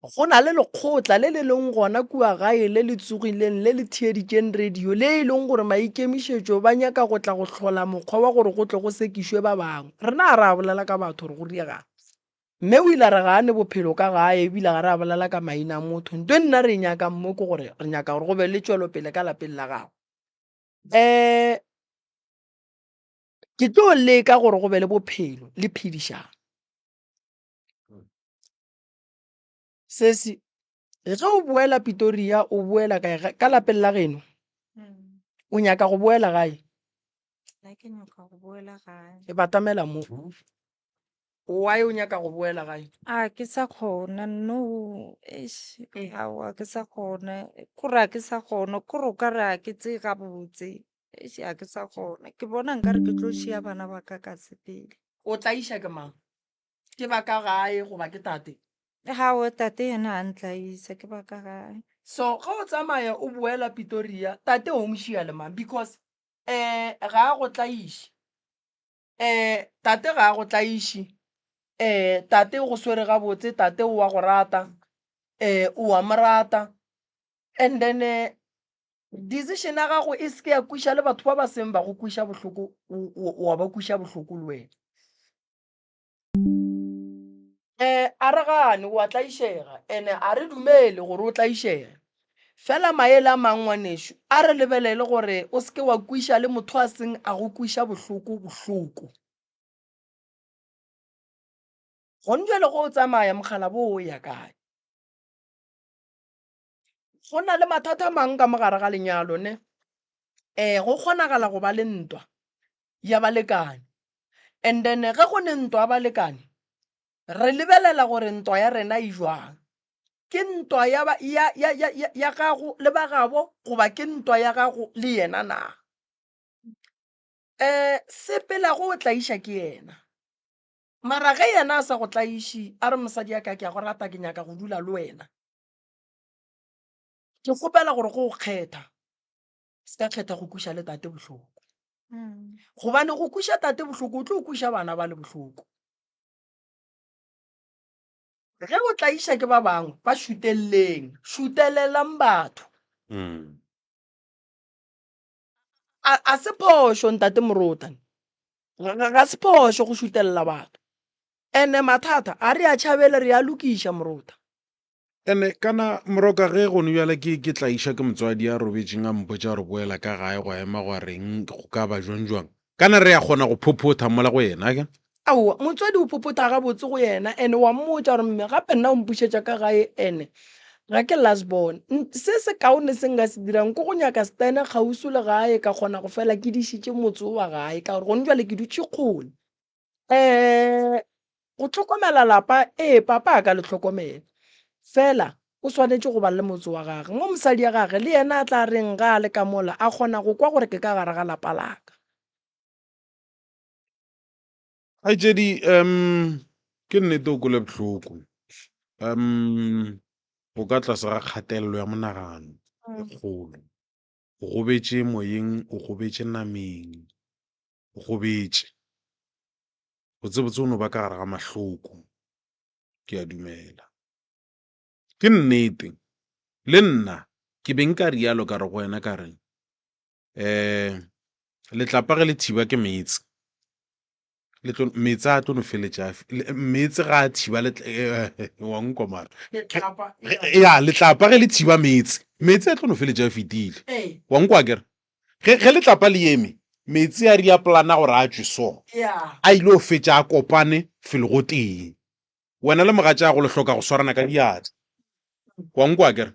go na le lekgotla le le leng gona kua gae le le tsogileng le le theeditšeng radio le e leng gore maikemišetšo ba nyaka go tla go hlola mokgwa wa gore go tle go sekišwe ba bangwe. Rena ga re a bolela ka batho gore go diegang. Mme o ile a re ga a ne bophelo ka gae ebile ga re a bolela ka maina a motho. Nto e nna re e nyakang mo ke gore re nyaka gore go be le tšwelopele ka lapeng la gago. Ke tlo leka gore go be le bophelo le phedišano. Sesi, ge o boela Pitoria o boela kae? Ka lapeng la geno? O nyaka go boela gae? Nna ke nyaka go boela gae. E batamela mo. Why o nyaka go boela gae? A ke sa kgona no, eish, aowa ke sa kgona. Kore a ke sa kgona, kore o ka re a ke tseye gabotse. Eish a ke sa kgona. Ke bona nkare ke tlo šia bana ba ka ka sepele. O tlaiša ke mang? Ke ba ka gae goba ke tate? Gao tate yena a ntlaisa ke ba ka gae. So ge o tsamaya o boela Pitoria tate o mo šia le mang because um ga a go tlaiše um tate ga a go tlaiše um tate o go swere gabotse tate o wa go rata um o wa mo rata and then decision ya gago e se ke ya kweša le batho ba ba seng ba go kweša bohloko wa ba kweša bohloko le wena. A re gane o a tlaišega and-e a re dumele gore o tlaišege. Fela maele a mang ngwanešu a re lebelele gore o se ke wa kweša le motho a seng a go kweša bohloko bohloko. Gone bjale ge o tsamaya mokgalabo o ya kae? Go na le mathata a mang ka mo gare ga lenyalo ne? Go kgonagala go ba le ntwa ya balekane and then ge go ne ntwa ya balekane re lebelela gore ntwa ya rena e jwang. Ke ntwa ya ba ya ya ya ya ya gago le ba gabo goba ke ntwa ya gago le yena na? Sepela go o tlaiša ke yena. Mara ge yena a sa go tlaiše a re mosadi ya ka ke a go rata ke nyaka go dula le wena. Ke kgopela gore go o kgetha se ka kgetha go kweša le tate bohloko. Gobane go kweša tate bohloko o tlo kweša bana ba le bohloko. Ge o tlaiša ke ba bangwe ba šutelleng, šutelelang batho. A a se phošo ntate Morota, ga se phošo go šutelela batho. And-e mathata a re a tšhabele re a lokiša Morota. Ene kana Moroka ge gone bjale ke ke tlaišwa ke motswadi a robetšeng a mpotša gore boela ka gae gwa ema gwa reng go ka ba jwang jwang. Kana re a kgona go phophotha mola go yena ake? Aowa, motswadi o phophotha gabotse go yena ene wa mmotša gore mme gape nna o mpušetša ka gae ene ga ke last born. Se se kaone se nka se dirang ke go nyaka stene kgauswi le gae ka kgona go fela ke dišitše motse wo wa gae ka gore gone bjale ke dutše kgole. Go hlokomela lapa, ee papa a ka le hlokomela, fela o swanetše go ba le motse wa gage. Mo mosadi ya gage le yena a tla reng ga a le ka mola a kgona go kwa gore ke ka gare ga lapa la ka. Kgaetšedi, ke nnete o kwele bohloko. O ka tlase ga kgatelelo ya monagano e kgolo. O gobetše moyeng, o gobetše nameng. O gobetše. Botsebotse o no ba ka gare ga mahloko. Ke a dumela. Ke nnete. Le nna ke be nka rialo ka re go wena ka re, um letlapa ge le thiba ke meetse, le tlo, meetse a tlo no feletša, meetse ga a thiba wa nkwa mara. Ya, letlapa ge le thiba meetse, meetse a tlo no feletša a fetile. Wa nkwa akere? Ge, ge letlapa le eme, meetse a ria polana gore a tšwe so, a ile go fetša a kopane felo gotee. Wena le mogatšago le hloka go swarana ka diatla. Wa nkwa akere?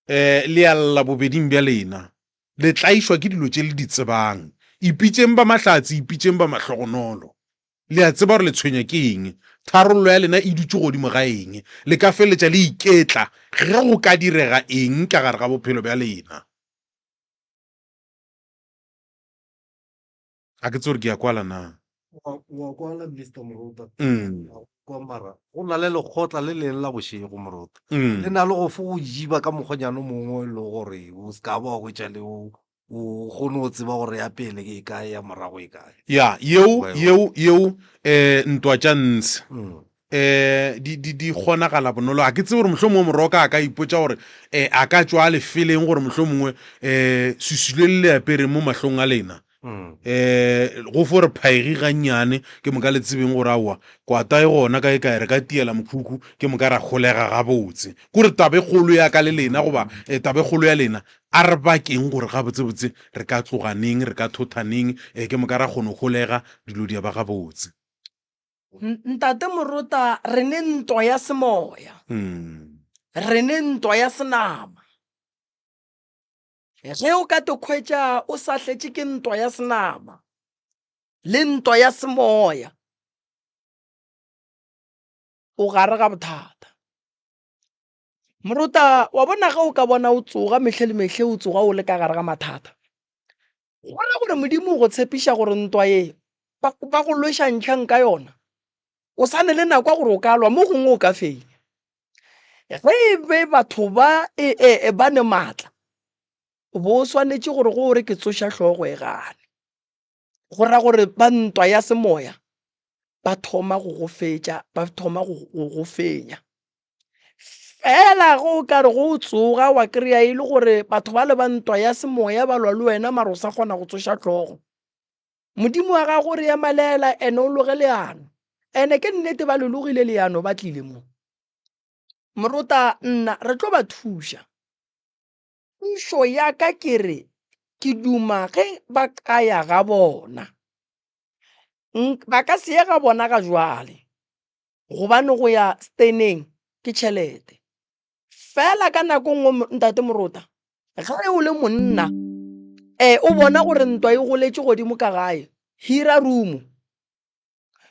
Um le a lla bobeding bja lena. Le tlaišwa ke dilo tše le di tsebang. Ipitšeng ba mahlatse, ipitšeng ba mahlogonolo. Le a tseba gore le tshwenya ke eng. Tharollo ya lena e dutše godimo ga eng. Le ka feleletša le iketla ge go ka direga eng ka gare ga bophelo bja lena. A ke tsebe gore ke a kwala na. Wa kwala Mister Morota. Kwa mara go na le lekgotla le leng la bošego Morota. Le na le go fo go jiba ka mokgwanyana o mongwe e le gore o se ka ba wa hwetša le o o kgone go tseba gore ya pele e kae ya morago e kae. Ya, yeo yeo yeo ntwa tša ntshe. um di, di, di kgonagala bonolo. Ga ke tsebe gore mohlomongwe Moroka a ka ipotša gore um a ka tšwa a lefeleng gore mohlomongwe um swiswi le le le apereng mo mahlong a lena um go fo re phaegi gannyane ke moka le tsebeng gore aowa kwata e gona kae kae re ka tiela mokhukhu ke moka ra kgolega gabotse. Kore taba e kgolo ya ka le lena goba um taba e kgolo ya lena a re bakeng gore gabotsebotse re ka tloga neng re ka thotha neng um ke moka ra kgona go holega dilo di ya ba gabotse. Ntate Morota, re ne ntwa ya semoya. Re ne ntwa ya senama. Ge o ka te khwetša o sa hletše ke ntwa ya senama le ntwa ya semoya, o gare ga bothata. Morota, wa bona ge o ka bona o tsoga mehle le mehle o tsoga o le ka gare ga mathata, Go ra gore Modimo o go tshepiša gore ntwa ye ba, ba go lwešantšhang ka yona. O sa ne le nako ya gore o ka lwa, mo gongwe o ka fenya. Ge e be batho ba e, e, e, ba ne maatla, bo o swanetše gore go o re ke tsoša hlogo e gane. Go ra gore ba ntwa ya semoya ba thoma go go fetša, ba thoma go go go fenya. Fela ge o ka re go o tsoga wa kry-a e le gore batho ba le ba ntwa ya semoya ba lwa le wena mara o sa kgona go tsoša hlogo. Modimo wa gago o re emalela ene o loge leano. Ene ke nnete ba le logile leano ba tlile mo. Morota nna re tlo ba thuša. Thušo ya ka ke re ke duma ge ba ka ya ga bona. Ba ka se ye ga bona ga jwale gobane go ya steneng ke tšhelete. Fela ka nako nngwe ntate Morota ge o le monna um o bona gore ntwa e goletše godimo ka gae, hira room.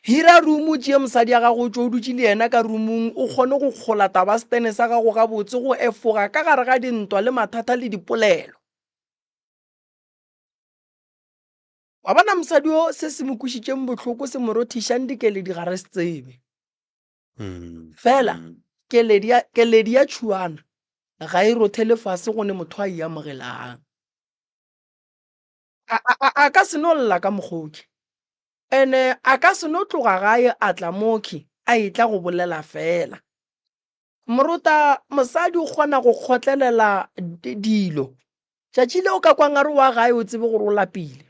Hira room o tšee mosadi ya gago o tšwe o dutše le yena ka roomong o kgone go kgola taba stene sa gago gabotse go efoga ka gare ga dintwa le mathata le dipolelo. Wa bona mosadi o se se mo kwešitšeng bohloko se mo rothišang dikeledi ga re se tsebe. Fela keledi ya, keledi ya tšhuana ga e rothele fase go ne motho a e amogelang. A, a, a, a ka se no lla ka mokgoki. Ene a ka se no tloga gae a tla mokhi a etla go bolela fela. Morota, mosadi o kgona go kgotlelela dilo. Tšatši le o ka kwang a re wa gae o tsebe gore o lapile.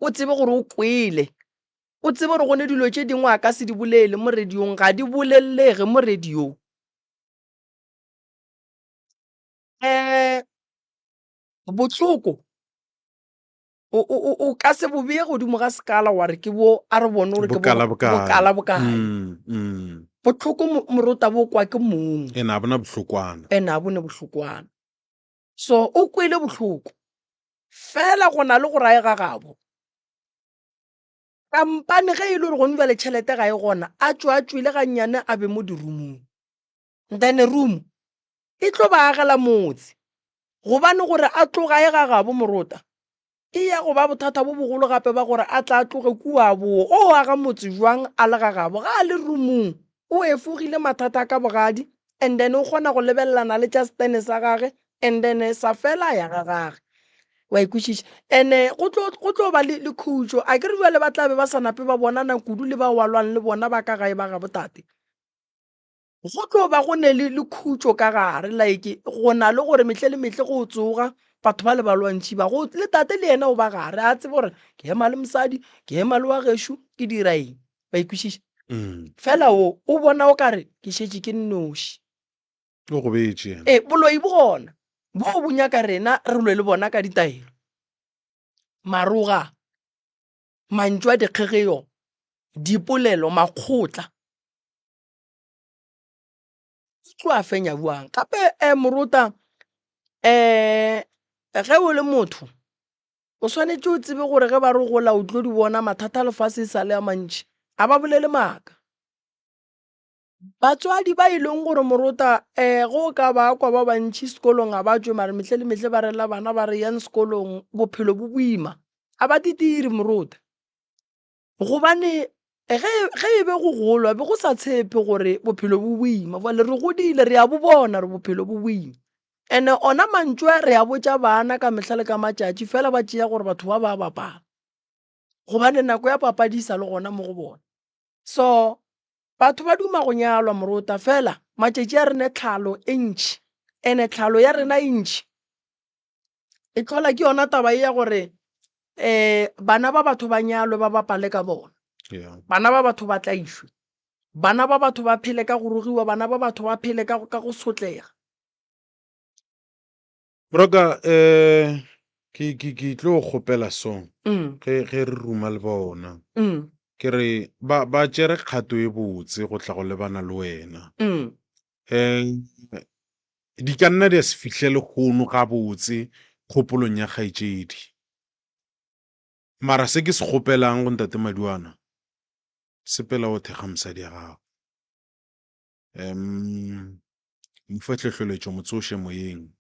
O tsebe gore o kwele. O tsebe gore go ne dilo tše dingwe a ka se di bolele mo radiong, ga di bolelege mo radiong. Um bohloko o, o, o, o ka se bo beye godimo ga sekala wa re ke bo a re bone gore ke bo Bokala bokae. bokala bokae. Mm, mm. Bohloko mo- morota bo kwa ke mong. Ene a bona bohlokwana. Ene a bone bohlokwana. So o kwele bohloko. Fela go na le go rae ga gabo. Kampane ge e le gore gone bjale tšhelete ga e gona, a tšwe a tšwele gannyane a be mo dirumong. Then room e tlo ba agela motse. Gobane gore a tlogae ga gabo morota, e ya go ba bothata bo bogolo gape ba gore a tla tloge kua boo. O aga motse jwang a le ga gabo? Ga a le roomong, o efogile mathata a ka bogadi and then o kgona go lebelelana le tša stene sa gage and then sa fela a ya ga gage. Wa e kwešiša? And-e go tlo, go tlo ba le, le khutšo. A ke re bjale ba tla be ba sa nape ba bonana kudu le bao ba lwang le bona ba ka gae ba gabo tate. Go tlo ba go ne le, le khutšo ka gare, like go na le gore mehle le mehle go tsoga batho ba le ba lwantšhi ba go le tate le yena o ba gare a tsebe gore ke ema le mosadi, ke ema le wa gešo, ke dira eng. Wa e kwešiša? Mm. Fela o o bona o kare ke šetše ke nnoši. O gobetše yena. Ee, boloi bo gona bo bo nyaka rena re lwe le bona ka ditaelo. Maroga, mantšu a dikgegeo, dipolelo, makgotla. O tlo a fenya bjang? Gape um morota um ge o le motho o swanetše o tsebe gore ge ba re gola o tlo di bona mathata a lefase e sa le a mantši, a ba bolele maaka. Batswadi ba e leng gore morota um ge o ka ba kwa ba bantši sekolong ga ba tšwe mare mehle le mehle ba rela bana ba re yang sekolong bophelo bo boima, ga ba titire morota. Gobane ge, ge e be go golwa be go sa tshepe gore bophelo bo boima. Bjale re godile re a bo bona re bophelo bo boima. And-e ona mantšu a re a botša bana ka mehla le ka matšatši fela ba tšea gore batho ba ba bapala. Gobane nako ya papadi e sa le gona mo go bona. So batho ba duma go nyalwa morota fela matšatši a rena tlhalo e ntši and-e tlhalo ya rena e ntši. E hlola ke yona taba ye ya gore um bana ba batho ba nyalwe ba bapale ka bona. Yeah. Bana ba batho ba tlaišwe. Bana ba batho ba phele ka go rogiwa, bana ba batho ba phele ka, ka go sotlega. Broka eh ke ke ke tlo kgopela so Mm, ge ge re ruma le bona. mm, Ke re ba ba tšere kgato e botse go tla go lebana le wena. mm, Eh Di ka nna di a se fihle lehono gabotse kgopolong ya kgaetšedi. Mara se ke se kgopelang go Ntate Maduana, sepela o thekga mosadi ya gago. Um, mo fe hlohleletšo, mo tsoše moyeng.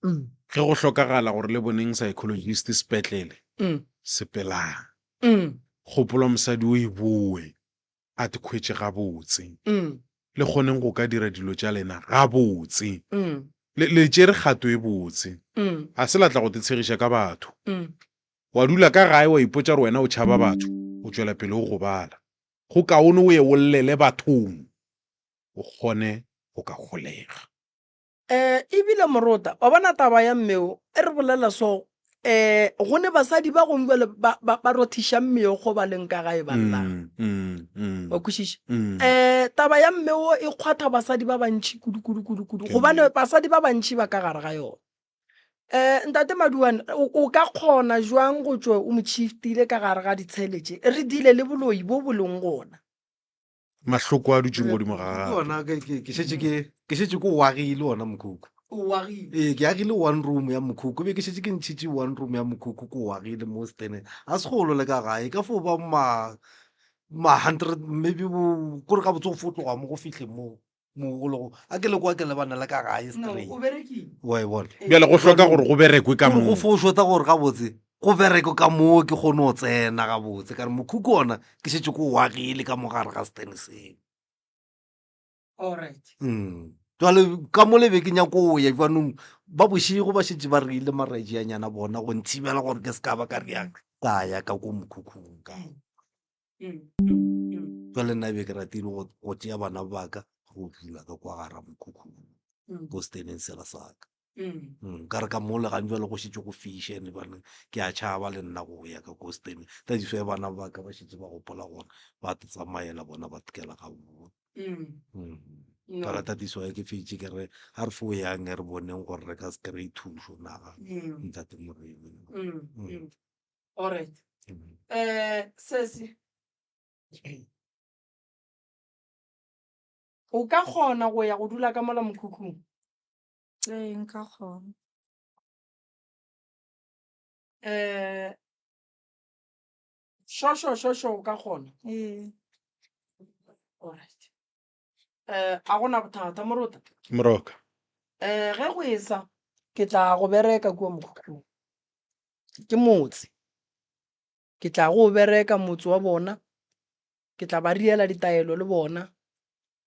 Mm. Ge go hlokagala gore le boneng psychologist sepetlele, Mm. sepelang. Mm. Kgopolo ya mosadi o e boe. a te khwetše gabotse. Le kgoneng go ka dira dilo tša lena gabotse. Le, le tšere kgato e botse. A se la tla go te tshegiša ka batho. Wa dula ka gae wa ipotša gore wena o tšhaba batho, o tšwela pele o gobala. Go kaone o ye o llele bathong, o kgone go ka holega. E bile morota, wa bona taba ya mmeo e re bolela so, um go ne basadi ba gongwe bjale ba, ba, ba rothiša meokgo ba leng ka gae ba llang. Wa kwešiša? Um taba ya mmeo e kgwatha basadi ba bantši kudu, kudu, kudu, kudu, gobane basadi ba bantši ba ka gare ga yona. Um Ntate Maduane, o, o ka kgona jwang go tšwa o mo shiftile ka gare ga ditshele tše? Re dile le boloi bo bo leng gona. Mahloko a dutšeng godimo ga gagwe. Ona ke ke ke šetše ke ke šetše ke o agile ona mokhukhu. O agile. Ee, ke agile one room ya mokhukhu. Be ke šetše ke ntšhitše one room ya mokhukhu ke o agile mo steneng. A se golo le ka gae, ka fo ba ma ma 100 maybe bo kore gabotse go fo tloga mo go fihle mo. Mo go lego a ke le kwa ke lebana le ka gae No, straight. o berekile. Wa e bona. Bjale go hloka gore go berekwe ka Gore go moo. fo šota gore gabotse go bereke ka moo ke kgone go tsena gabotse ka re mokhukhu ona ke šetše ke o agile ka mo gare ga stene seo. Alright. Mm. Jwale ka mo le be ke nyako go ya jaanong ba bošego ba šetše ba reile marajianyana bona go nthibela gore ke se ka ba ka riang ka ya ka ko mokhukhung ka. Jwale nna be ke ratile go go tšea bana ba ka go dula ka kwa gara mokhukhung ko steneng sela sa ka. Ka re ka mo le gang jwale go šetše go fiša ene bane ke a tšhaba le nna go ya ka ko steneng. That is why bana ba ka ba šetše ba gopola gore ba tsamaela bona ba tkela ga bona. Ka re that is why ke fetše ke re a re fo yang re boneng gore re ka se kry-e thušo na ntate Moremi. Alright. Eh, sesi. O ka kgona go ya go dula ka mola mokhukhung? Ee, nka kgona. Eh, šošo šošo o ka kgona? Ee. Alright. Eh, a gona bothata morota. Moroka. Eh, ge go esa ke tla go bereka kua mokhukhung. Ke motse. Ke tla go bereka motse wa bona, ke tla ba riela ditaelo le bona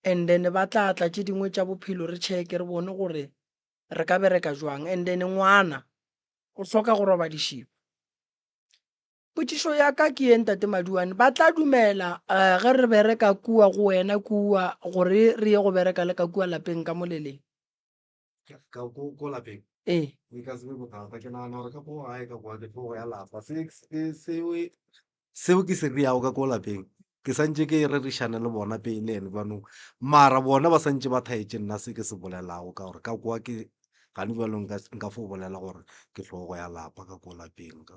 and then ba tla tla tše dingwe tša bophelo re check-e re bone gore re ka bereka jwang. And then ngwana o hloka go robadišiwa. Potšišo ya ka ke ye Ntate Maduane, ba tla dumela ge re bereka kua go wena kua gore re ye go bereka le ka kua lapeng ka mo le leng? Ka ko ko lapeng? Ee. E ka se be bothata. Ke nagana gore ka ko gae ka kwa ke hlogo ya lapa. Se se seo seo ke se riago ka ko lapeng ke santše ke rerišane le bona pele and jaanong mara bona ba santše ba thaetše nna se ke se bolelago ka gore ka kwa ke gane bjalo nka nka fo bolela gore ke hlogo ya lapa ka ko lapeng ka.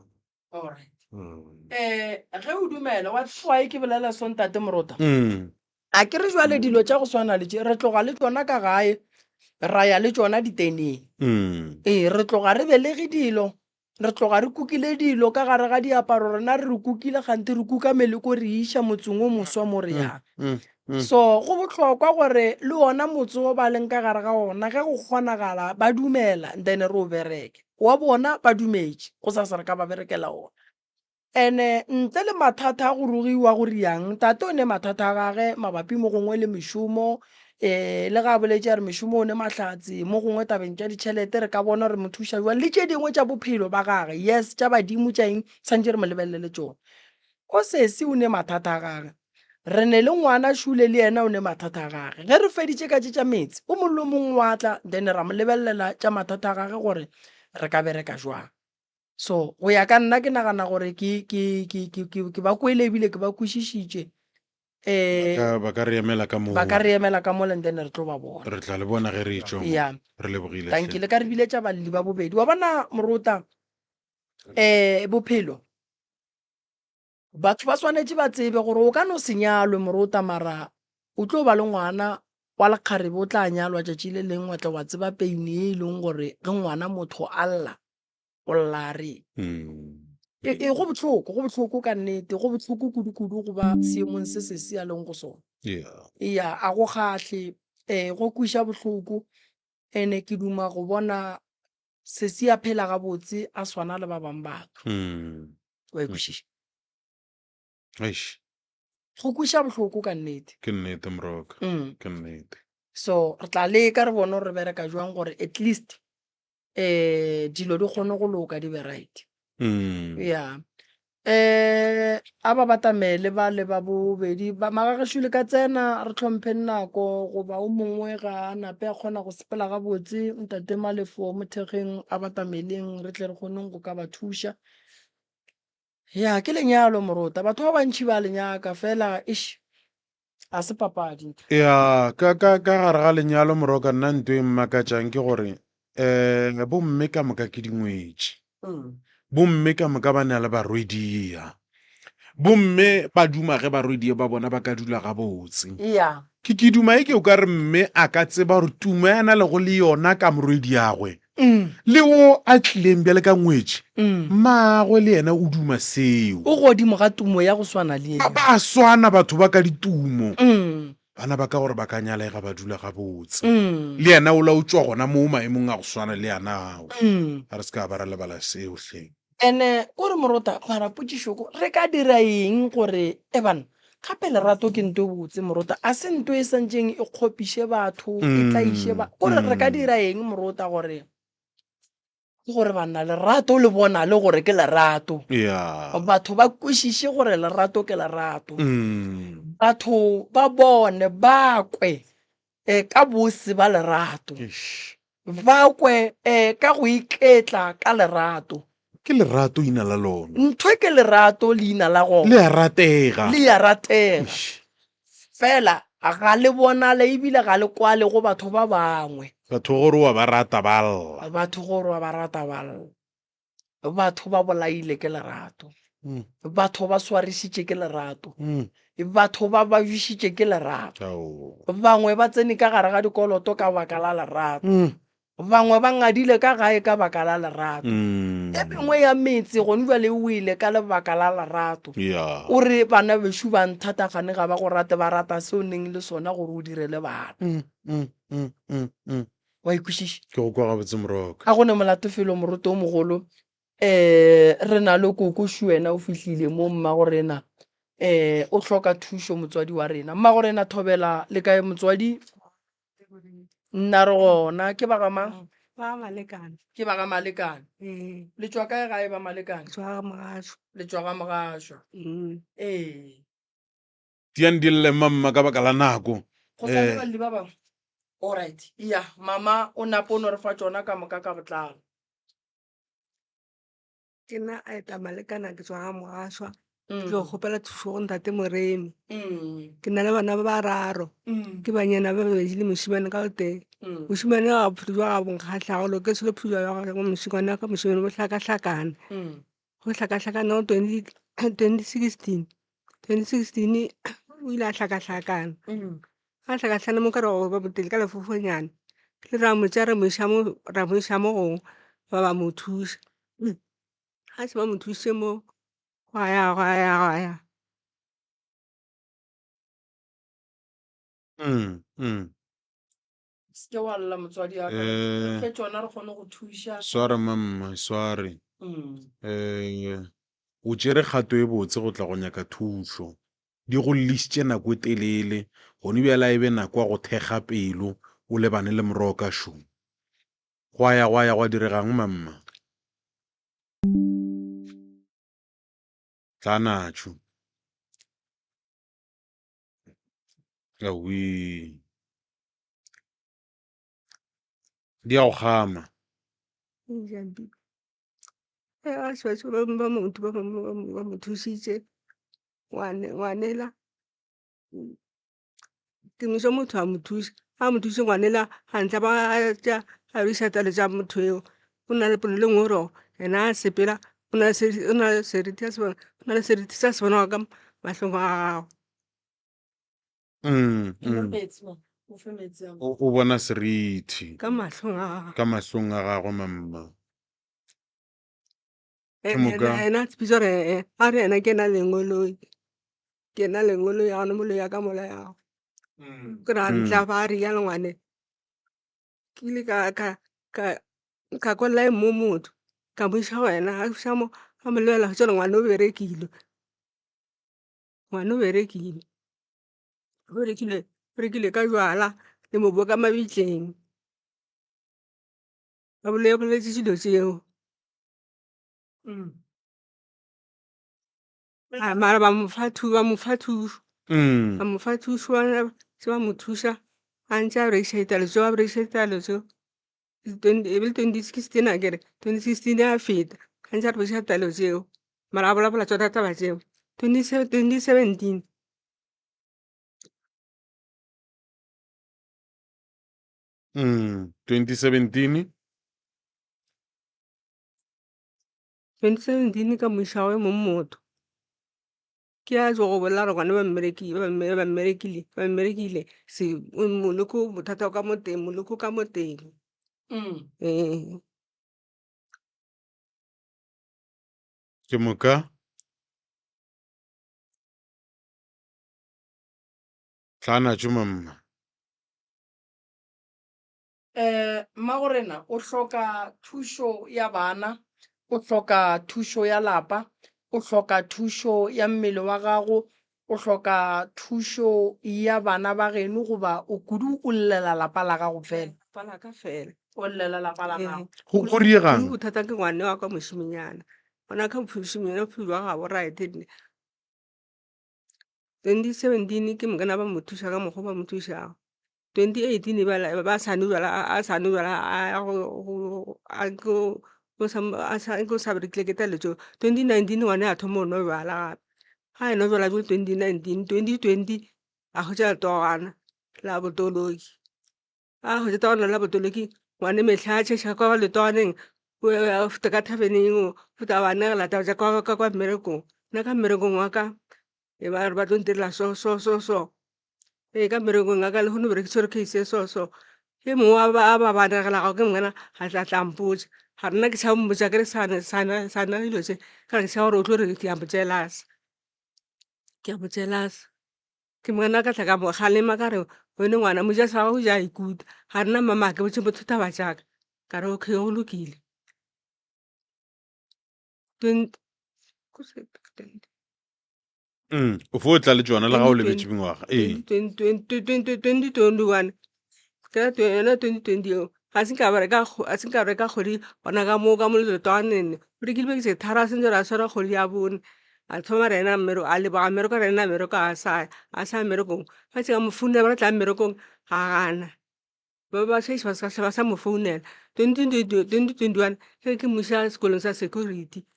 Alright. Mm. Eh, ge o dumela wa tseba why ke bolela so ntate Morota? Mm. A ke re jwale dilo tša go swana le tše re tloga le tšona ka gae ra ya le tšona diteneng. Mm. Ee, re tloga re belege dilo, re tloga re kukile dilo ka gare ga diaparo rena re re kukile kganthe re kuka meleko re e iša motseng o moswa mo re yang. Mm. Mm. So go bohlokwa gore le ona motse o ba leng ka gare ga ona ge go kgonagala ba dumela then re o bereke. Wa bona ba dumetše, gosasa re ka ba berekela ona. Ene ntle le mathata a go rogiwa go riang, tate o ne mathata a gage mabapi mo gongwe le mešomo, um le ga a boletše a re mešomo o ne mahlatse, mo gongwe tabeng tša ditšhelete re ka bona re mo thuša jwang, le tše dingwe tša bophelo ba gage, yes tša badimo tša eng, santše re mo lebelele tšona. O sesi o ne mathata a gage, Re ne le ngwana Šule le yena o ne mathata a gage. Ge re feditše ka tše tša meetse, o mongwe le o mongwe wa tla then ra mo lebelelela tša mathata a gage gore re ka bereka jwang. So go ya ka nna ke nagana gore ke, ke, ke, ke, ke, ke ba kwele ebile ke ba kwešišitše. Ba ka, ba ka re emela ka moo. Ba ka re emela ka mola and then re tlo ba bona. Re tla le bona ge re etšwa mo. Yeah. Re lebogile Thank hle. you. Le ka re biletša balli ba bobedi. Wa bona Morota, eh, bophelo. Batho ba swanetše ba tsebe gore o ka no se nyalwe morota mara o tlo ba le ngwana wa lekgarebe o tla nyalwa tšatši le lengwe wa tla wa tseba pain ye e leng gore ge ngwana motho a lla o lla a reng. E, e go bohloko, go bohloko ka nnete, go bohloko kudu-kudu go ba seemong se sesi a leng go sona. Yeah. Eya, a go kgahle, eh, go kweša bohloko ene ke duma go bona sesi a phela gabotse a swana le ba bang batho. Mm. Wa e kwešiša? Eish. Go kweša bohloko ka nnete. Ke nnete Moroka. Mm. Ke nnete. So re tla leka re bone gore re bereka jwang gore at least eh dilo di kgone go loka di be right. Mm. Yeah. Eh a ba batamele ba le ba bobedi ba magagešo le ka tsena re hlompheng nako goba o mongwe ga a nape a kgona go sepela gabotse ntate Malefo mothekgeng a batameleng re tle re kgoneng go ka ba thuša. Ya ke lenyalo morota batho ba bantši ba le nyaka fela eish a se papadi ntho. Ya ka ka ka gare ga lenyalo moroka nna nto e mmakatšang ke gore um bomme ka moka ke dingwetši. Bomme ka moka ba na le barwedia. Bomme ba duma ge barwedia ba bona ba ka dula gabotse. Ya. Ke ke duma e ke o ka re mme a ka tseba gore tumo ya na lego le yona ka morwediagwe le wo a tlileng bjale ka ngwetši, mmagwe le yena o duma seo. O godimo ga tumo ya go swana le Ba yeo. ba swana batho ba ka ditumo. Bana ba ka gore ba ka nyalega ba dula gabotse. Le yena ola o tšwa gona moo maemong a go swana le ana ao. A re se ka ba ra lebala seo hle. Ene ko re morota mara potšišo ko re ka dira eng gore e banna gape lerato ke nto e botse morota a se nto e santšeng e kgopiše batho e tlaiše ba kore re ka dira eng morota gore ke gore banna lerato le bona le gore ke lerato Yeah. batho ba kwešiše gore lerato ke lerato batho ba bone ba kwe um ka bose ba lerato Eish. Ba kwe eh, ka go iketla ka lerato. Ke lerato ina la lona. Ntho e ke lerato leina la gona. Le a ratega. Le a ratega. Eish. Fela ga le bonale ebile ga le kwale go batho ba bangwe. Batho gore wa ba rata ba lla. Batho gore wa ba rata ba lla. Batho ba bolaile ke lerato. Mm. Batho ba swarišitše ke lerato. Mm. Batho ba babišitše ke lerato. Ao. Bangwe ba tsene ka gare ga dikoloto ka baka la lerato. Mm. Bangwe ba ngadile ka gae ka baka la lerato. Mm. E mengwe ya metse gone bjale e wele ka lebaka la lerato. Yeah. O re bana bešo ba nthata gane ga ba go rate ba rata seo neng le sona gore o direle bana. Mm, mm, mm, mm, mm. Wa ikwešiša? Ke go kwa gabotse Moroka. Ga go ne molato felo moroto o mogolo. Um re na le koko Shuena o fihlile mo mmago rena. Um o hloka thušo motswadi wa rena. Mmago rena Thobela le kae motswadi? Nna re gona. Ke ba ga mang? Ba ga Malekane. Ke ba ga Malekane. Ee. Le tšwa kae gae ba Malekane? Tšwa ga Mogašwa. Le tšwa ga Mogašwa. Mm. Ee. Tiang di lle mamma ka baka la nako. Go sa le Eh. balli ba bangwe. Alright. Ya, mama o napo o no re fa tšona ka moka ka botlalo. Ke nna a eta Malekana ke tswa ga Mogašwa. Ke Mm. tlo kgopela thušo go ntate Moremi. Mm. Ke na le bana ba bararo. Mm. Ke banyana ba babedi le mošemane ka o tee. Mm. Mošemane ga bophelo jwa gagwe bo nkgahla ga go loke selo bophelo jwa gagwe mošemane ka mošemane bo hlakahlakane. Mm. Go hlakahlakana go 2016. 2016 o ile a hlakahlakana. Mm. A hlakahlakana mo ka re go ba botele ka lefofonyana. Le ra mo tšea ra mo iša mo ra mo iša mo gongwe ba ba mo thuša. Ga se ba mo thušitše mo gwa ya gwa ya gwa ya. Mm, mm. Se ke wa lla motswadi wa ka. Eh. Re fe tšona re kgone go thuša. Sware mamma, sware. Mm. Eh, o tšere kgato e botse go tla go nyaka thušo. Di go llišitše nako e telele, gone bjale a e be nako ya go thekga pelo o lebane le moroka šo. Gwa ya gwa ya gwa diregang mamma? Tla natšo. Awii. Di a go kgama. Ba ba mo thusitše ngwanela ke no motho a mo thuša a mo thuše ngwanela a ntla ba tša a iša talo tša motho eo. Go na le polelo e nngwe gore yena a sepela o na le seriti o na le seriti sa se bonago ka mahlong a gagwe. Mm, Ke mo mm. metsi ma. O fe metsi a. O, o bona serithi Ka mahlong a gagwe. ka mahlong a gagwe mamma. Ke Ene moka. ena a tshepiša gore ee, a re yena ke yena lengoloi. Ke yena lengoloi ga gona moloi a ka molayago. Ke ra Mm. ntla ba realo ngwane. Ke ile ka ka ka ka kwa line mo motho ka mo iša go yena a fiša mo a mo lebelela a hwetša gore ngwana o berekile. Ngwana o berekile, o berekile, o berekile ka jwala le mobu wa ka mabitleng. Ba boletše dilo tšeo. Mara ba mo fa ba mo fa thušo. Ba mo fa thušo ba mo thuša a ntše a rekiša ditalo tšeo, a rekiša ditalo tšeo. E be le 2016 akere, 2016 ya feta a ntše a rekiša ditalo tšeo mara a bolabola tšona taba tšeo. 2017. 2017. 2017 ka mo iša go yo mongwe motho. Ke a tšwa go bolela gore ngwana ba mmerekile, ba mmerekile, ba mmerekile se moloko bothata o ka mo teng, moloko o ka mo teng. Ee. Ke moka. Tla natšo mamma. Mmagorena o hloka thušo ya bana, o hloka thušo ya lapa, o hloka thušo ya mmele wa gago, o hloka thušo ya bana ba geno goba o kudu o llela lapa la gago fela? Lapa la ka fela. O llela lapa la gago. Go diegang? Kudu bothata ke ngwane wa ka mošemenyana. Ngwana ka mošemenyana bophelo bja gagwe right. 2017 ke mokana ba mo thuša ka mokgwa ba mo thušago. 2018 ba ba sa nwe jwala a sa nwe jwala a ya go a go sa berekile ke taletšo. 2019 ngwana a thoma go nwa jwala gape, ga a nwa jwala jo 2019, 2020 a hwetša letogwana la botoloki, a hwetša letogwana la botoloki ngwane mehla a tšhetšha kwa letogwaneng o feta ka thabeneng o feta a ba anegela taba tša ka kwa mmerekong. Nna ka mmerekong wa ka e ba re ba tlo ntirela so so so so. Ee, ka mmerekong wa ka lehono be re ke tshwere case e so so. E mongwe wa ba ba ba anegelago ke mongwe a tla tla mpotša. Ga nna ke tšhaba mmotša ke re sa sa sa anege dilo tše ka re ke tšhaba gore o tlo re ke a mo jealous, ke a mo jealous. Ke mongwe ka tla ka mo kgalema ka re wene ngwana moja sa gago o ja a ikuta. Ga nna mama ga ke botše motho taba tša ka. Ka re okay go lokile. O fo tla le tšona le ga o lebetše mengwaga. Ee. 2021 ka yona 2020 eo ga se nka bereka ga se nka reka kgwedi gona ka moo ka mo letwaneng o rekile beke tse tharo a sentse ra swara kgwedi ya bone a thoma re ena mmereko a leboga mmereko re ena mmereko a sa a sa mmerekong ba tse ka mo founela ba re tla mmerekong ga gana ba ba šetše ba sa ba sa mo founela 2021 ge ke mo iša sekolong sa security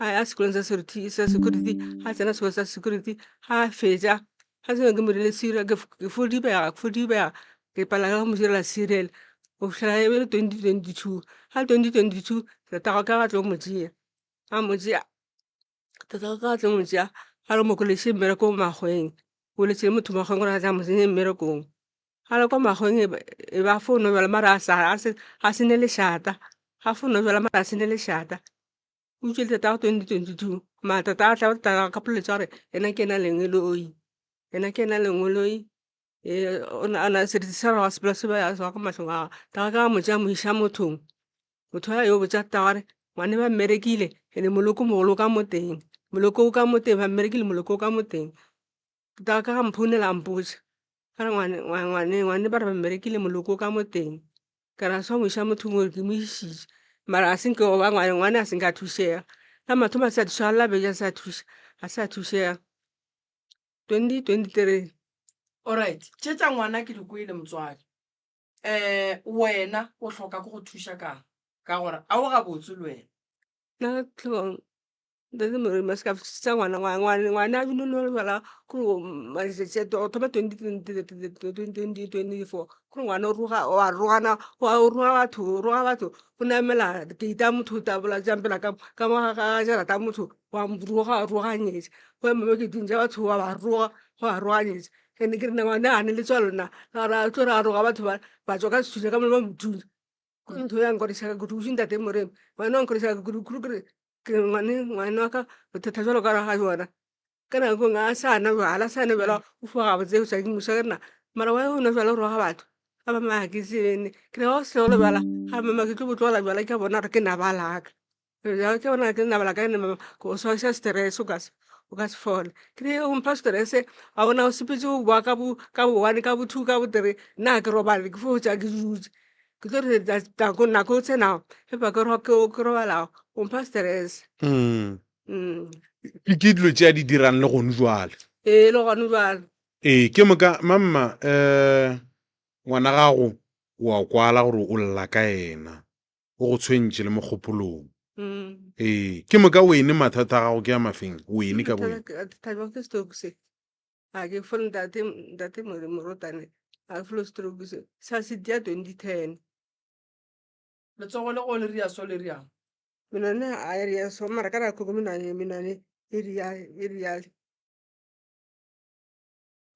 a ya sekolong sa security sa security a tsena sekolo sa security ga a fetša ga se ke mo dirile cereal ke fo dibega ke fo dibega ke palela ke go mo direla cereal go fihlela e be le 2022 ga 2022 tatago ka ga tlo mo tšea a mo tšea tatago ka ga tlo mo tšea a re mo koletše mmereko makgweng o boletše le motho makgweng gore a tla mo tsenya mmerekong ga le kwa makgweng e ba fo no bjala mara a sa a se ne lešata ga fo no bjala mara a se ne lešata. O tšwele tatago 2022 mara tata a tla tla ka polelo tša gore yena ke yena lengeloi yena ke yena lengeloi o na na seriti sa gagwe sepela se ba ya ka mahlong a gagwe tata ka mo tšea mo iša mothong motho a yo botša tata gore ngwane ba mmerekile ene moloko mogolo o ka mo teng moloko o ka mo teng ba mmerekile moloko o ka mo teng tata ka ga mphounela a mpotša ka re ngwane ngwane ngwane ba re ba mmerekile moloko o ka mo teng Ka ra swa mo iša mothong gore ke mo išitše mara a se nke goba ngwane ngwane a se nke a thušega la mathomo a se a thušega la bedi a se a thuša a se a thušega 2023. Alright, tše tša ngwana ke di kwele motswadi. Um wena o hloka ke go thuša kang? Ka gore a o gabotse le wena. Nna tlhong Ntate Moremi a se ka fetša ngwana ngwana a bile no bjala kore matšatši go thoma 2024 kore ngwana o roga o a rogana o roga batho o roga batho o namela gate ya motho o tabola jampela ka ka mo ga jarata ya motho wa mo roga wa roganyetša o ema mo gate-ing tša batho wa ba roga wa ba roganyetša and ke re na ngwana a ne letswalo na ka gore a tlo re a roga batho ba ba tšwa ka sethunya ka mo ba mo thunya ke ntho ya nkwadiša kudu ntate Moremi ngwana wa nkwadiša kudu kudu kore Ke ngwane ngwana wa ka bothata jwalo ka ga jona ka nako e nngwe a sa nwa jwala a sa nwa jwala o fiwa gabotse o sa ke mmuša ke nna mara why o nwa jwala o roga batho a ba mama ga ke tsebe nne ke re ga o se tlogele jwala ga mama ke tlo bo tlogela jwala ke a bona gore ke naba la ka ke bona ke naba la ka ene mama ke o swariša stress o ka se. o ka se fole. Ke re o mpha stress, a bona o sepetse o boa ka bo ka bo one ka bo two ka bo three, nna ga ke robale ke fo ja ke dutse. Ke tlo re nako nako tsenago ge ba ke ke robalago o mpha stress. Mm. Ke dilo tše a di dirang le gone jwale. Ee, le gone jwale. Ee, ke moka mamma um ngwana gago o a kwala gore o lla ka yena, o go tshwentše le mo kgopolong. Ee, ke moka wene mathata a gago ke a mafeng wene ka bowena? Thata ke stroke se. Ga ke fole ntate ntate Morotane ga ke fole stroke se sa se dia 2010. Letsogo le go le ria so le riang? Menwane a e ria so mara ka nako menwane menwane e ria e ria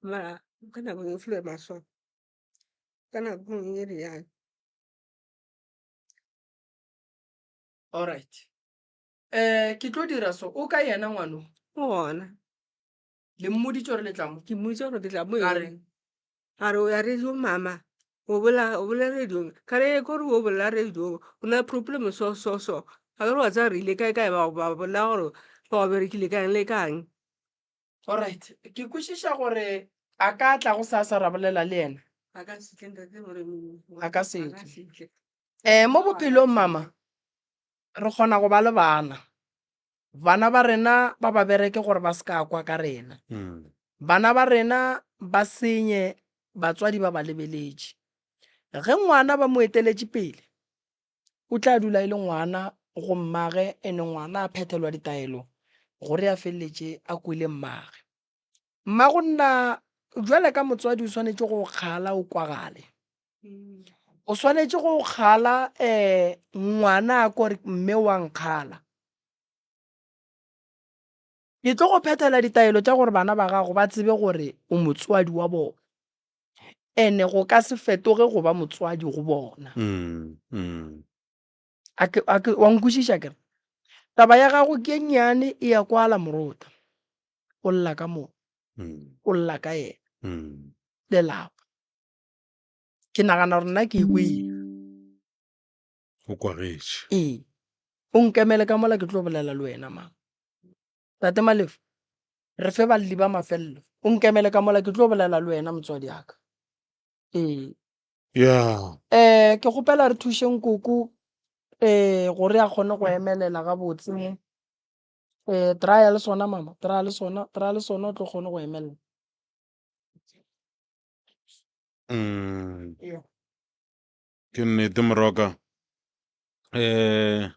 mara ka nako e fole maswa ka nako e ria. Alright. Eh ke tlo dira so o ka yena ngwano? O gona. Le mmoditše gore le tla mo? Ke mmoditše gore ke tla mo. A reng? A re o ya radio mama, o bola o bola radio. Ka re ko re o bola radio, o na problem so so so. A re wa tseba re ile kae kae ba ba bolela gore ba berekile kang le kang. Alright, ke kwešiša gore a ka tla go sasa ra bolela le yena. A ka se tle ntate gore A ka se tle. Eh mo bophelong mama re kgona go ba le bana. Bana ba rena ba ba bereke gore ba se ka kwa ka rena. Bana ba rena ba senye batswadi ba ba lebeletše. Ge ngwana ba mo eteletše pele, o tla dula e le ngwana go mmage ene ngwana a phethelwa ditaelo gore a feleletše a kwele mmage. Mmago nna bjale ka motswadi o swanetše go kgala o kwagale. O swanetše go kgala um ngwana a kore mme wa nkgala. Ke tlo go phethela ditaelo tša gore bana ba gago ba tsebe gore o motswadi wa bona. Ene go ka se fetoge go ba motswadi go bona. A ke, a ke, wa nkwešiša kere? Taba ya gago ke e nnyane e ya kwala morota. O lla ka mo, o lla ka yena. Lelapa. Ke nagana gore nna ke e kwele. O kwagetše. Ee. O nkemele ka mola ke tlo bolela le wena mama. Tate Malefo, re fe balli ba mafelelo. O nkemele ka mola ke tlo bolela le wena motswadi wa ka. Ee. Ya. Eh, ke kgopela re thušeng koko eh gore a kgone go emelela gabotse mo. Eh, traya le sona mama, traya le sona, traya le sona o tlo kgone go emelela. Mm. Yeah. Ke nnete moroka. Eh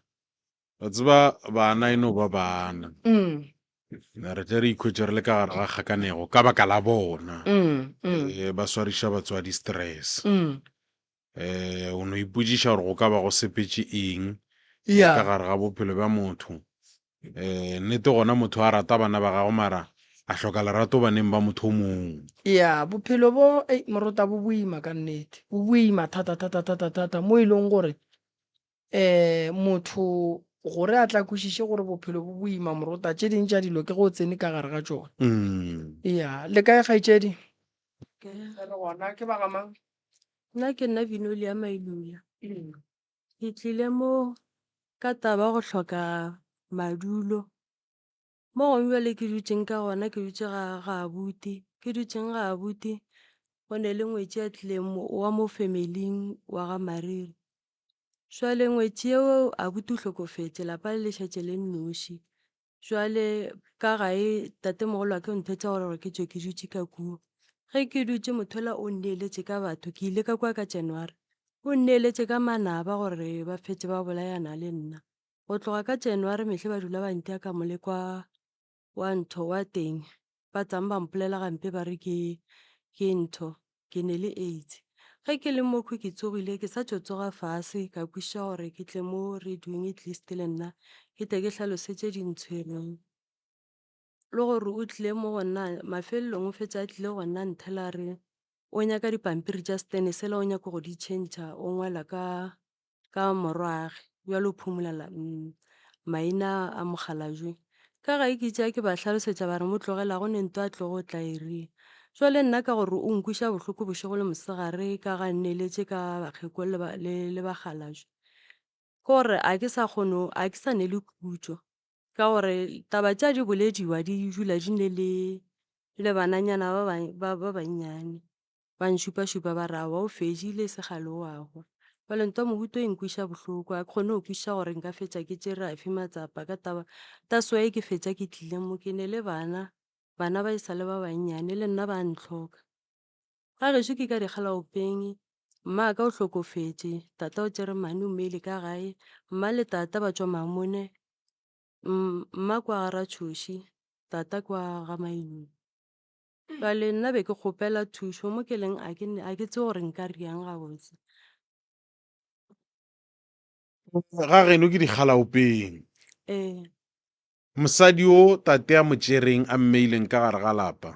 wa tseba bana e no ba bana. Mm. Re tle re ikhwetše re le ka gare ga kgakanego ka baka la bona. Mm. Mm. Eh, ba swariša batswadi stress. Mm. Eh, o no ipotšiša gore go ka ba go sepetše eng Yeah. ka gare ga bophelo bja motho. Eh, nnete gona motho a rata bana ba gagwe mara a hloka lerato baneng ba motho o mongwe. Ya, bophelo bo, ei, morota bo boima ka nnete. Bo boima thata thata thata thata mo e leng gore eh motho gore a tla kwešiše gore bophelo bo boima morota tše ding tša dilo ke ge o tsene ka gare ga tšona. Mm. Ya, le kae kgaetšedi? Re gona, ke ba ga mang? Nna ke nna Vinolia Mailoya. Ke tlile mo ka taba ya go hloka madulo. Mo gongwe bjale ke dutšeng ka gona ke dutše ga ga abuti, ke dutšeng ga abuti go ne le ngwetši a tlileng mo wa mo family-ing wa ga Mariri. Jwale ngwetši eo abuti o hlokofetše lapa le le šetše le nnoši. Jwale ka gae tatemogolo wa ka o nthwetša gore ke tšwe ke dutše ka kua. Ge ke dutše motho yola o nneeletše ka batho, ke ile ka kua ka January. O nneeletše ka manaba gore ba fetše ba bolayana le nna. Go tloga ka January mehle ba dula ba ntia ka moleko wa wa ntho wa teng. Ba tsama ba mpolela gampe ba re ke ke ntho ke ne le AIDS. Ge ke le mokhwi ke tsogile ke sa tšo tsoga fase ka kwešiša gore ke tle mo radio-ing at least le nna ke tle ke hlalose tše di ntshwereng. Le gore o tlile mo go nna mafelelong o fetša a tlile go nna nthela a re o nyaka dipampiri tša stand sela o nyaka go di tšhentšha o ngwala ka ka morwa'ge bjalo o phumolela maina a mokgalabje. Ka gae ke tšea ke ba hlalosetša ba re mo tlogela go ne nto a tlogo tla e ria. Jwale nna ka gore o nkweša bohloko bošego le mosegare ka ga nneletše ka bakgekolo le ba le le bakgalabje, ke gore a ke sa kgono a ke sa ne le khutšo. Ka gore taba tša di bolediwa di dula di ne le le bananyana ba ba ba bannyane. Ba nšupašupa ba re aowa o fedile se kgale o a hwa. Bjale ntwa mohuta e nkweša bohloko ga ke kgone go kwešiša gore nka fetša ke tšere afe matsapa ka taba that's why ke fetša ke tlile mo ke ne le bana, bana ba e sa le ba bannyane le nna ba ntlhoka. Ga gešo ke ka dikgalaopeng, mmaka o hlokofetše, tata o tšere mane o mmeile ka gae, mma le tata ba tšwa Mamone, mma kwa ga Ratšhoši, tata kwa ga Mailula. Bjale nna be ke kgopela thušo mo ke leng a ke a ke tsebe gore nka riang gabotse. Ga geno ke dikgalaopeng. Ee. Mosadi yo tate a mo tšereng a mmeileng ka gare ga lapa,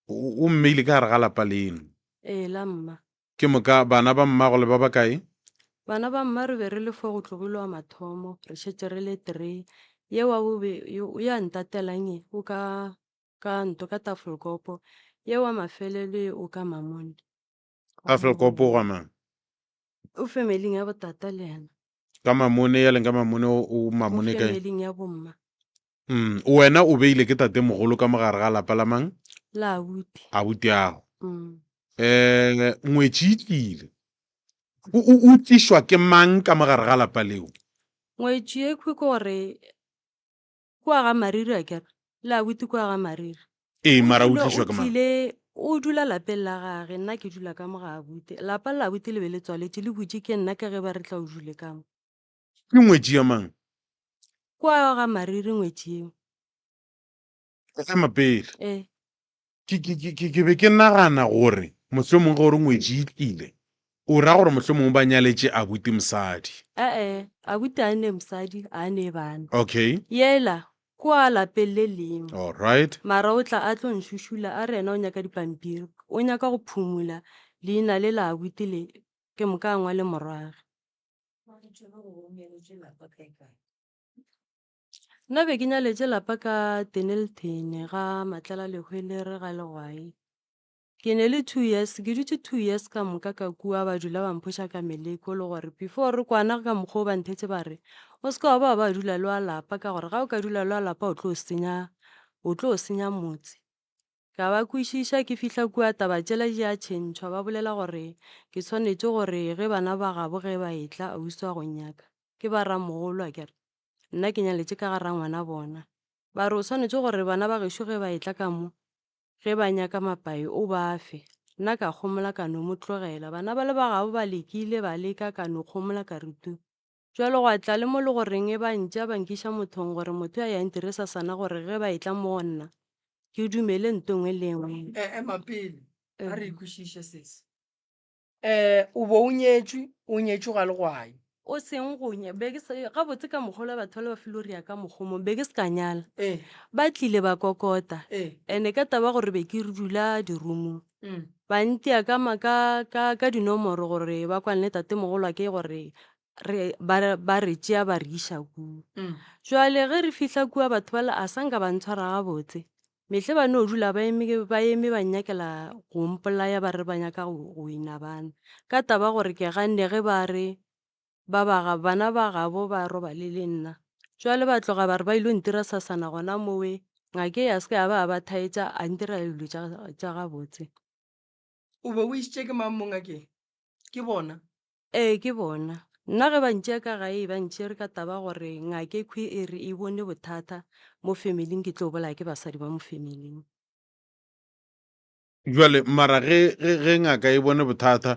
o o mmeile ka gare ga lapa leno. Ee, la mma. Ke moka bana ba mmago le ba bakae? Bana ba mma re be re le fo go tlogilwa mathomo, re šetše re le three. Ye wa bobe yo o ya ntatelang ye o ka ka nto ka Tafelkopo, ye wa mafelelo ye o ka Mamone. Tafelkopo o gwa mang? O femeling ya botata le yena. Ka Mamone, ya leng ka Mamone o o O Mamone kae? femeling ya bomma. Mm, wena o beile ke tatemogolo ka mogare ga lapa la mang? La abuti. Abuti ago. Mm. Eh, ngwetši e tlile. O, o, o tlišwa ke mang ka mogare ga lapa leo? Ngwetši ye khwi ke gore Kua ga Mariri akere? Le abuti kua ga Mariri. Ee, mara o O tlišwa ke mang? tlile, o dula lapeng la gage, nna ke dula ka mo ga abuti. Lapa la abuti le be le tswaletše, le butše ke nna ka ge ba re tla o dule ka mo. Ke ngwetši ya mang? Kua ga Mariri ngwetši yeo. Ema pele. Ee. Ke, ke, ke, ke, ke be ke nagana gore mohlomongwe ge o re ngwetši e tlile, o ra gore mohlomongwe ba nyaletše abuti mosadi. E-e, abuti a ne mosadi, a ne bana. Okay. Yela, kua lapeng le lengwe. All right. Mara o tla a tlo nšušula a re yena o nyaka dipampiri, o nyaka go phumula leina le la abuti le, ke moka a ngwale morwage. Nna be ke nyaletše lapa ka Dennilton ga Matlela Lehwelere ga Legwai. Ke ne le two years, ke dutše two years ka moka ka kua ba dula ba mphoša ka meleko le gore before re kwana ka mokgwa o ba nthetše ba re o se ke wa ba wa ba dula le wa lapa ka gore ga o ka dula le wa lapa o tlo senya, o tlo senya motse. Ka ba kwešiša ke fihla kua taba tšela di a tšhentšhwa ba bolela gore ke swanetše gore ge bana ba gabo ge ba etla ausi wa go nnyaka ke ba ramogolo akere nna ke nyaletše ka ga rangwana bona. Ba re o swanetše gore bana ba gešo ge ba etla ka mo ge ba nyaka mapai o ba fe. Nna ka kgomola ka no mo tlogela. Bana bale ba gabo ba lekile ba leka ka no kgomola ka re tu. Bjalo gwa tla le mo le goreng e ba ntšea ba nkiša mothong gore motho a ya ntire sasana gore ge ba etla mo go nna ke dumele nto engwe le engwe. E, ema pele, a re Ee. e kwešiše sese. E, o bo o nyetšwe, o nyetšwe ga legwai. O seng go nya, be ke se, gabotse ka mokgwa ola batho bale ba filo re ya ka mokgwa o mongwe, be ke se ka nyala. Ee. Ba tlile ba kokota. Ee. Ene ka taba ya gore be ke dula di-room-ong. Mm. Ba ntia ka, ka, ka, ka dinomoro gore ba kwane le tatemogolwake gore re, ba, ba re tšea ba re iša kua. Mm. Jwale ge re fihla kua batho bale a sa nka ba ntshwara gabotse. Mehle ba no dula ba eme, ba eme ba nnyakela go mpolaya ba re ba nyaka go, go wina bana. Ka taba gore ke ganne ge ba re ba ba ga, bana ba gabo ba robale le nna. Jwale ba tloga ba re ba ilo ntira sasana gona mowe, ngake ya se ke ya ba a ba thaetša a ntirela dilo tša, tša gabotse. O be o išitše ke mang mo ngakeng? Ke bona. Ee, ke bona. Nna ge ba ntšea ka gae ba ntšere ka taba gore ngaka ekhwi e re e bone bothata mo familing ke tlo bolaya ke basadi ba mo familing. Bjale mara ge, ge, ge ngaka e bone bothata,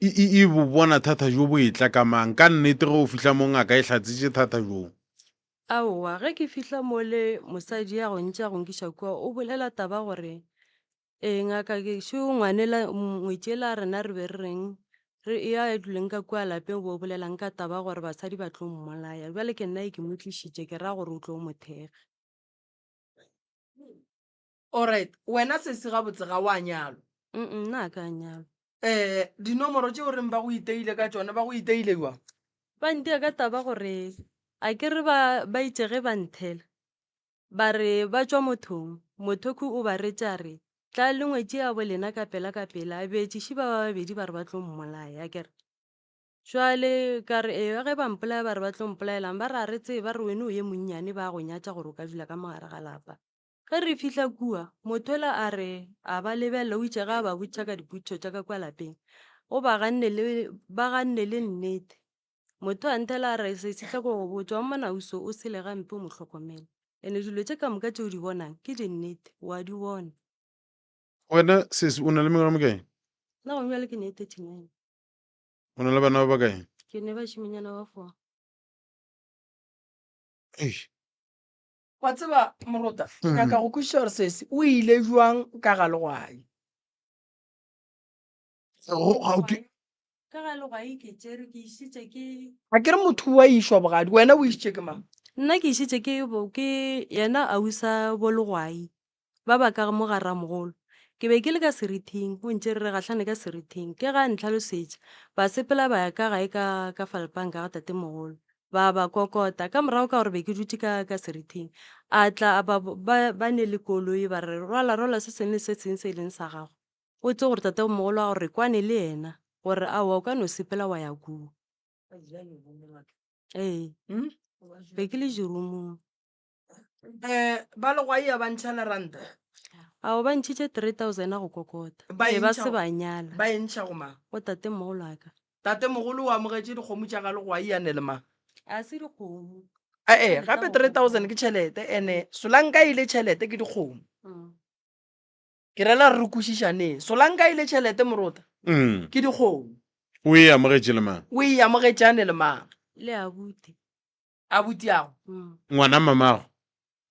e, e, e bo bona thata bjo bo etla ka mang? Ka nnete ge o fihla mo ngaka e hlatsitše thata bjoo? Aowa, ge ke fihla mole mosadi ya go ntšea go nkiša kua o bolela taba gore Ee, ngaka ke šo ngwanela ngwetši ela rena re be re reng re e a duleng ka kua lapeng bo bolelang ka taba gore basadi ba tlo mmolaya bjale ke nna e ke mo tlišitše ke ra gore o tlo mo thekga. Alright, wena sesi gabotse ga wa nyalwa? Mm nna a ka nyalwa. Eh, dinomoro tše o reng ba go iteile ka tšona ba go iteile bjang? Ba ntia ka taba gore a ke re ba ba itše ge ba nthela Ba re ba tšwa mothong, mothokhwi o ba retše a re, Tla le ngwetši ya bo lena ka pela ka pela. Beetšiši ba ba babedi ba re ba tlo mmolaya, akere. Jwale ka re ee ge ba mpolaya ba re ba tlo mpolaelang ba re a re tsebe ba re wene o ye monnyane ba go nyatša gore o ka dula ka mo gare ga lapa. Ge re fihla kua motho yola a re a ba lebelela o itše ge a ba botšiša ka dipotšišo tša ka kua lapeng o ba ganne le ba ganne le nnete. Motho a nthela a re sesi tla ko go botša wa mmona ausi o sele gampe o mo hlokomele ene dilo tše ka moka tše o di bonang ke dinnete wa di bona. Wena sesi o na le mengwaga e mekae? Nna gone bjale ke ne 39. O na le bana ba bakae? Ke ne bašemenyana ba four. Eish. Wa tseba Morota, ke nyaka go kwešiša gore sesi o ile jwang ka ga legwai. Go ga o ke. Ka ga legwai ke tšere ke išitše ke. A ke re motho o a išwa bogadi, wena o išitše ke mang? Nna ke išitše ke ke yena ausa bo legwai. Ba ba ka mo ga ramogolo. Ke be ke le ka serithing, o ntšere re gahlane ka serithing. Ke ge a ntlhalosetša. Ba sepela ba ya ka gae ka, ka Falpanka ga tatemogolo. Ba ba kokota. Ka morago ka gore be ke dutše ka, ka serithing, a tla a ba, ba, ba ne le koloi ba re, Rwala, rwala se sengwe le se sengwe se e leng sa gago. O tsebe gore tatemogolo wa gago re kwane le yena gore aowa o ka no sepela wa ya kua. Ee, be ke le dirumong. Um ba legwai a ba ntšha le ranta. Ao ba ntšhitše 3000 a go kokota. Ba e Be ba se ntšha ba nyala. ba e ntšha go mang? Go tatemogolo wa ka. Tatemogolo o amogetše dikgomo tša ga legwai a ne le mang? A se dikgomo. Ee, Tšhelete gape ya go 3000 kokota. ke tšhelete ene solanka e ile tšhelete ke dikgomo. Ke rela re re kwešišaneng. Solanka e ile tšhelete morota ke dikgomo. O e amogetše le mang? O e amogetše a ne le mang? Le abuti. Abutiago? Ngwana mamago?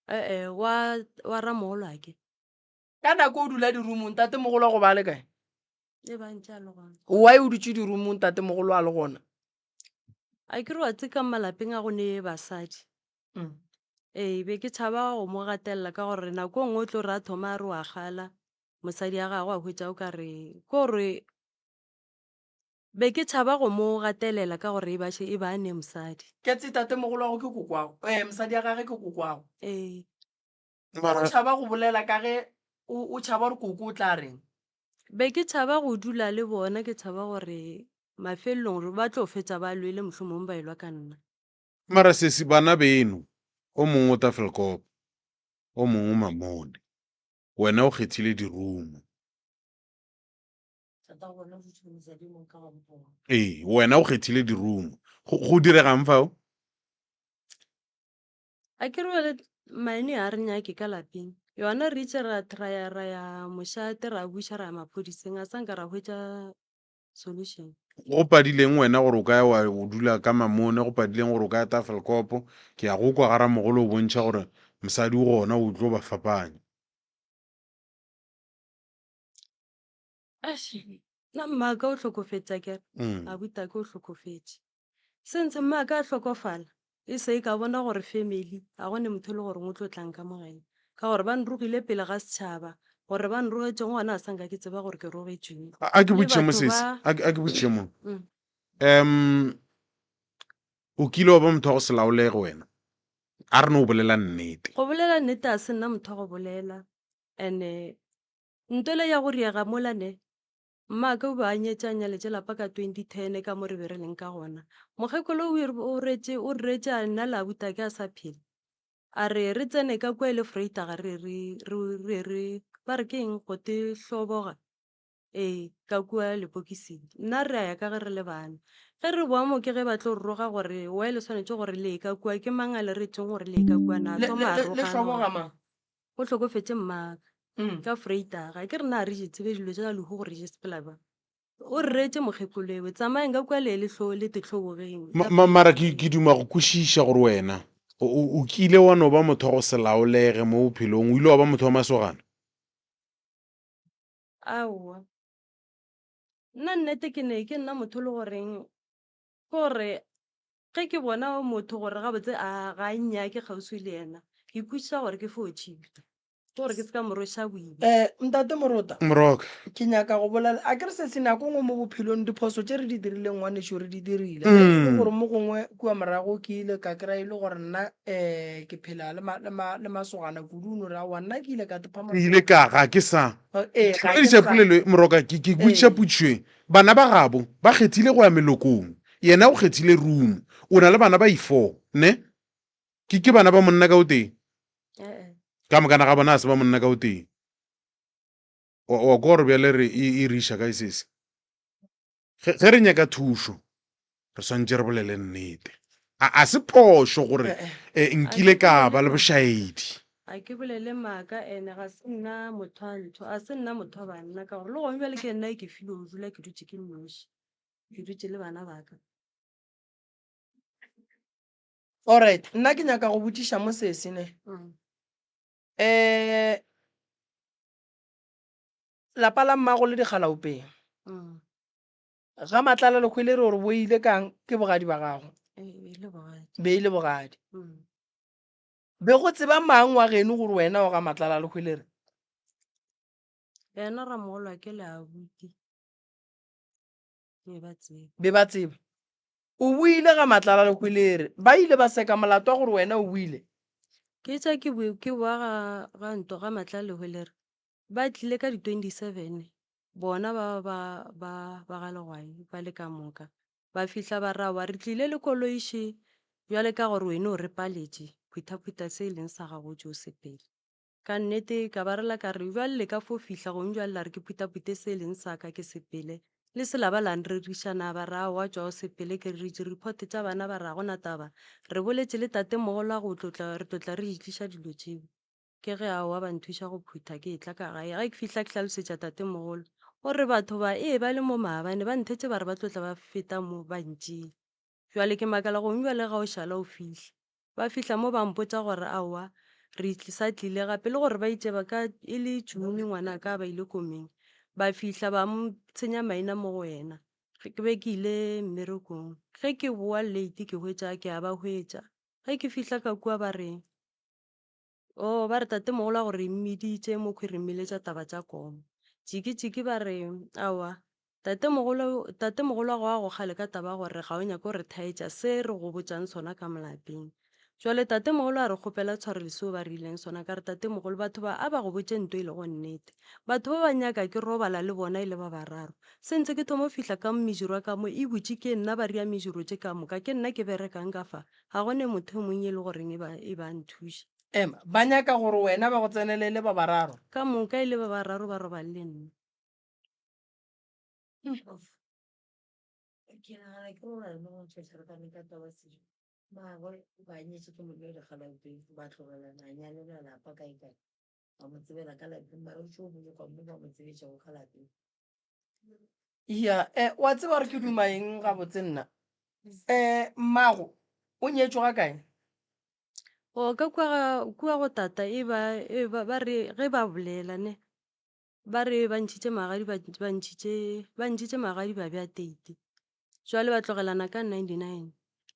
E-e, wa, wa ramogolwake. Ka nako o dula dirumong, tatemogolo wa go ba a le kae? E ba ntše a le gona. Why o dutše dirumong tatemogolo a le gona? A ke re wa tse ka malapeng a go ne basadi. Ee, be ke tšhaba go mo gatelela ka gore nako e nngwe o tlo re a thoma a re wa kgala mosadi ya gagwe a hwetša o ka re ko re Be ke tšhaba go mo gatelela ka gore e ba e ba ne mosadi. Ke tse tatemogolo wa go ke kokwago, eh, mosadi ya gage ke kokwago. Ee. O Mara tšhaba go bolela ka ge o, o tšhaba gore koko o tla reng. Be ke tšhaba go dula le bona, ke tšhaba gore mafelelong ba tlo fetša ba lwele mohlomong ba elwa ka nna. Mara sesi bana beno, o mongwe o Tafelkop, o mongwe o Mamone. Wena o kgethile dirumo. Ee, wena o kgethile dirumo. Go, go diregang fao? A ke re bjale maine ga re nyake ka lapeng. Yona re itše ra ra ya ra ya mošate ra buša ra ya maphodiseng a sa nka ra hwetša solution. Go padileng wena gore o ka ya wa o dula ka Mamone, go padileng gore o ka ya Tafelkop. Ke ya go kwa ga ramogolo o bontšha gore mosadi o gona o tlo ba fapanya. Eish, nna mmaka o hlokofetše akere, abutake o hlokofetše. Since mmaka a hlokofala, e se e ka bona gore family ga go ne motho e le goreng o tlo tla nkamogela. Ka gore ba nrogile pele ga setšhaba, gore ba nrogetšeng gona ga sa nka ke tseba gore ke rogetšweng. A ke Le botšiše mo batho sesi, ba. a ke botšiše mo. Um, o kile wa ba motho wa go se laolege wena? A re no bolela nnete. Go bolela nnete ga se nna motho wa go bolela, and-e Ntwele ya go riega mola ne, mmaka o be a nyetše a nyaletše lapa ka 2010 ka mo re be re leng ka gona. Mokgekolo o o retše o retše a nna le abutake a sa phela. A re re tsene ka kua e le Vrydag re re re re re ba re ke eng go te hloboga ee ka kua lepokising. Nna re a ya ka ge re le bana. Ge re boa mo ke ge ba tlo re roga gore why le swanetše gore le ye ka kua ke mang a le retšeng gore le ye ka kua na Le, le, thoma a le, le rogana hloboga gore mang? go hlokofetše mmaka. Mm. Ka Vrydag ke re na re di tsebe dilo tša lehu gore di sepela bjang. O re reetše mokgekolo ewe tsamayang ka kua le ye le hlo le te hlobogeng Ma, ka ma, mara ke, Vrydag. ke duma go kwešiša gore wena o, o, o kile wa no ba motho wa go se laolege mo bophelong, o ile wa ba motho wa masogana? Aowa. Nna nnete ke ne ke nna motho le goreng ke gore ge ke bona motho gore gabotse a ga a nnyake kgauswi le yena, ke kwešiša gore ke fo tšhita. Ke gore ke se ka mo rweša boima. Eh, Ntate Morota, Moroka. ke nyaka go bolela, a ke re se se nako nngwe mo bophelong diphoso tše re di dirileng ngwanešu re di dirile. Ge e le gore mo gongwe kua morago ke ile ka kry-a e le gore nna um ke phela le ma, le ma, le masogana kudu, o no re aowa nna ke ile ka tepha Ke ile masogana. ka ga ke sa Ee, ga ke hlomediša sa. polelo e, Moroka, ke, ke botšiša Ee. potšišo e. Bana ba gabo ba kgethile go ya melokong. Yena o kgethile room. O na le bana ba i-four, ne? Ke ke bana ba monna ka o tee? Eh-eh. Ka mokana ga bona a se ba monna ka o tee. Wa wa kwa gore bjale re e e re iša kae sesi? Ge ge re nyaka thušo, re swanetše re bolele nnete. A a se phošo gore Eh-eh. eh, A nkile ke ka ba bolele le maaka. bošaedi. A ke bolele maaka ene ga se nna motho wa ntho, a se nna motho wa banna ka gore le gona bjale ke nna e ke filwe go dula ke dutše ke nnoši. Ke dutše le bana ba ka. Alright, nna ke nyaka go botšiša mo sesi ne. Mm. Eh lapa la mmago le dikgalaopeng. Mm. Ga Matlala Lekgwele re gore boile kang ke bogadi ba gago. Ee, be e le bogadi. Be e le bogadi. Mm. Be go tseba mang wa geno gore wena o ga Matlala Lekgwele re? Yena ramogolo wa ke le abuti. Be ba tseba. Be ba tseba. O boile ga Matlala Lehwelere. Ba ile ba seka molato wa gore wena o boile. Ke tša ke boe ke boa ga ga nto ga Matlala Lehwelere. Ba tlile ka di 27 bona ba ba ba ba ga Legwai ba le ka moka. Ba fihla ba re aowa re tlile le koloi še bjale ka gore wena o re paletše phuthaphutha se e leng sa gago o tšwe o sepele. Ka nnete ka ba rela ka re, Bjale le ka fo fihla gong bjale la re ke phutaphute se e leng sa ka ke sepele. Le se la ba la nreriša na? Ba re, Aowa, tšwa o sepele. Ke re, Di-report tša bana ba re ga go na taba. Re boletše le tatemogolwago o tlo tla, re tlo tla re di tliša dilo tšeo. Ke ge aowa ba nthuša go phutha ke etla ka gae. Ge ke fihla ke hlalosetša tatemogolo. O re, Batho ba ee ba le mo maabane ba nthetše ba re ba tlo tla ba feta mo ba ntšea. Bjale ke makala gong bjale ga o šala o fihla. Ba fihla mo ba mpotša gore aowa re sa tlile gape le gore ba itše ba ka e le June ngwanaka ba ile komeng. Ba fihla ba tshenya maina mo go yena. Ke be ke ile mmerekong. Ge ke boa late ke hwetša ke a ba hwetša. Ge ke fihla ka kua ba re Oh ba re tatemogolo wa go re mmiditše mokhwi re mmiletša taba tša koma. Tšiki tšiki ba re aowa tatemogolo tatemogolo wa go a go kgale ka taba ya gore ga o nyake go re thaetša se re go botšang sona ka mo lapeng. Jwale tatemogolo a re kgopela tshwarelo seo ba re ileng sona ka re tatemogolo batho ba a ba go botše nto e lego nnete. Batho ba ba nyaka ke robala le bona e le ba bararo. Se ntse ke thoma go fihla ka mo mejiro ya ka mo e butše ke nna ba ria mejiro tše ka moka ke nna ke berekang ka fa Ga go ne motho yo mongwe e le goreng e ba, e ba nthuša. Ema, ba nyaka gore wena ba go tsenelele ba bararo. Ka moka e le ba bararo ba robale le nna. Ke nagana ke gore mo go tšhetšherekane ka taba sejo. Mmagwe ba nyetše ke monna yo dikgalabje ba tlogelana a nyalela lapa kae kae. Ba mo tsebela ka lapeng mara o tšo bolokwa mo ba mo tsebetšego ka lapeng. Ya, eh, wa tseba gore ke duma eng gabotse nna? Eh, mmago o nyetšwe ga kae? O ka kua ga, kua go tata e ba, e ba, ba re ge ba bolela ne, ba re ba ntšhitše magadi ba, ba ntšhitše, ba ntšhitše magadi ba bea teite. Jwale ba tlogelana ka 99.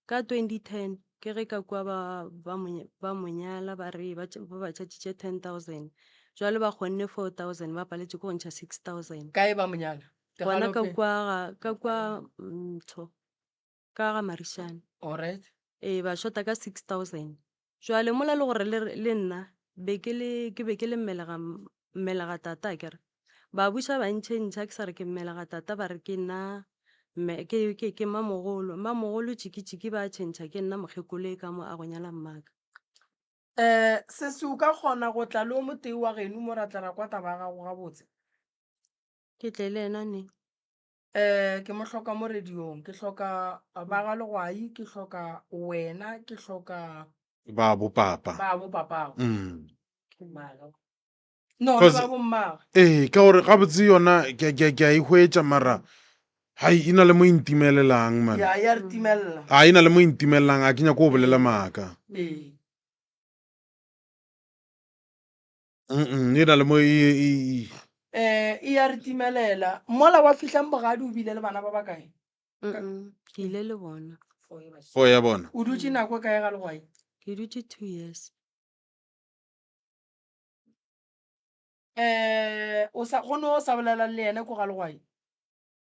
Ka 2010 ke ge ka kua ba, ba mo, ba mo nyala ba re ba, ba ba tšhatšitše 10,000. Jwale ba kgonne 4,000 ba paletše ke go ntšha 6,000. Kae ba mo nyala? Gona ka kua ga, ka kua Mtho, ka ga Marishane. Alright. Ee, ba shota ka 6,000. Jwale mola le gore le, le nna be ke le, ke be ke le mmelega, mmelega tata akere. Ba buša ba ntšhentšha ke sa re ke mmelega tata ba re ke nna mme, ke, ke, ke mmamogolo. Mmamogolo tšiki-tšiki ba tšhentšha ke nna mokgekolo e ka mo a go nyala mmaka. Um sesi o ka kgona go tla le o motee wa geno mo ra tla ra kwa taba ya gago gabotse? Ke tle le yena neng? Um ke mo hloka mo radiong, ke hloka ba ga Legwai, ke hloka wena, ke hloka Ba bo papa. ba bo papago. Mm. No, le Cause ba bo mmagwe. ee, ka gore gabotse yona ke ke ke a e hwetša mara hai e na le mo e ntimelelang man. Ya, ya re timelela. A e na le mo e ntimelelang a ke nyako go bolela maaka. Ee. Mm e na le mo e e e Eh, e ya re timelela. Mola wa fihlang bogadi o bile le bana ba bakae? Mm-mm, ke ile le bona. Four ya bona. O dutše nako e kae ga Legwai? Ke dutše 2 years. Eh, o sa go no sa bolela le yena ko ga Legwai?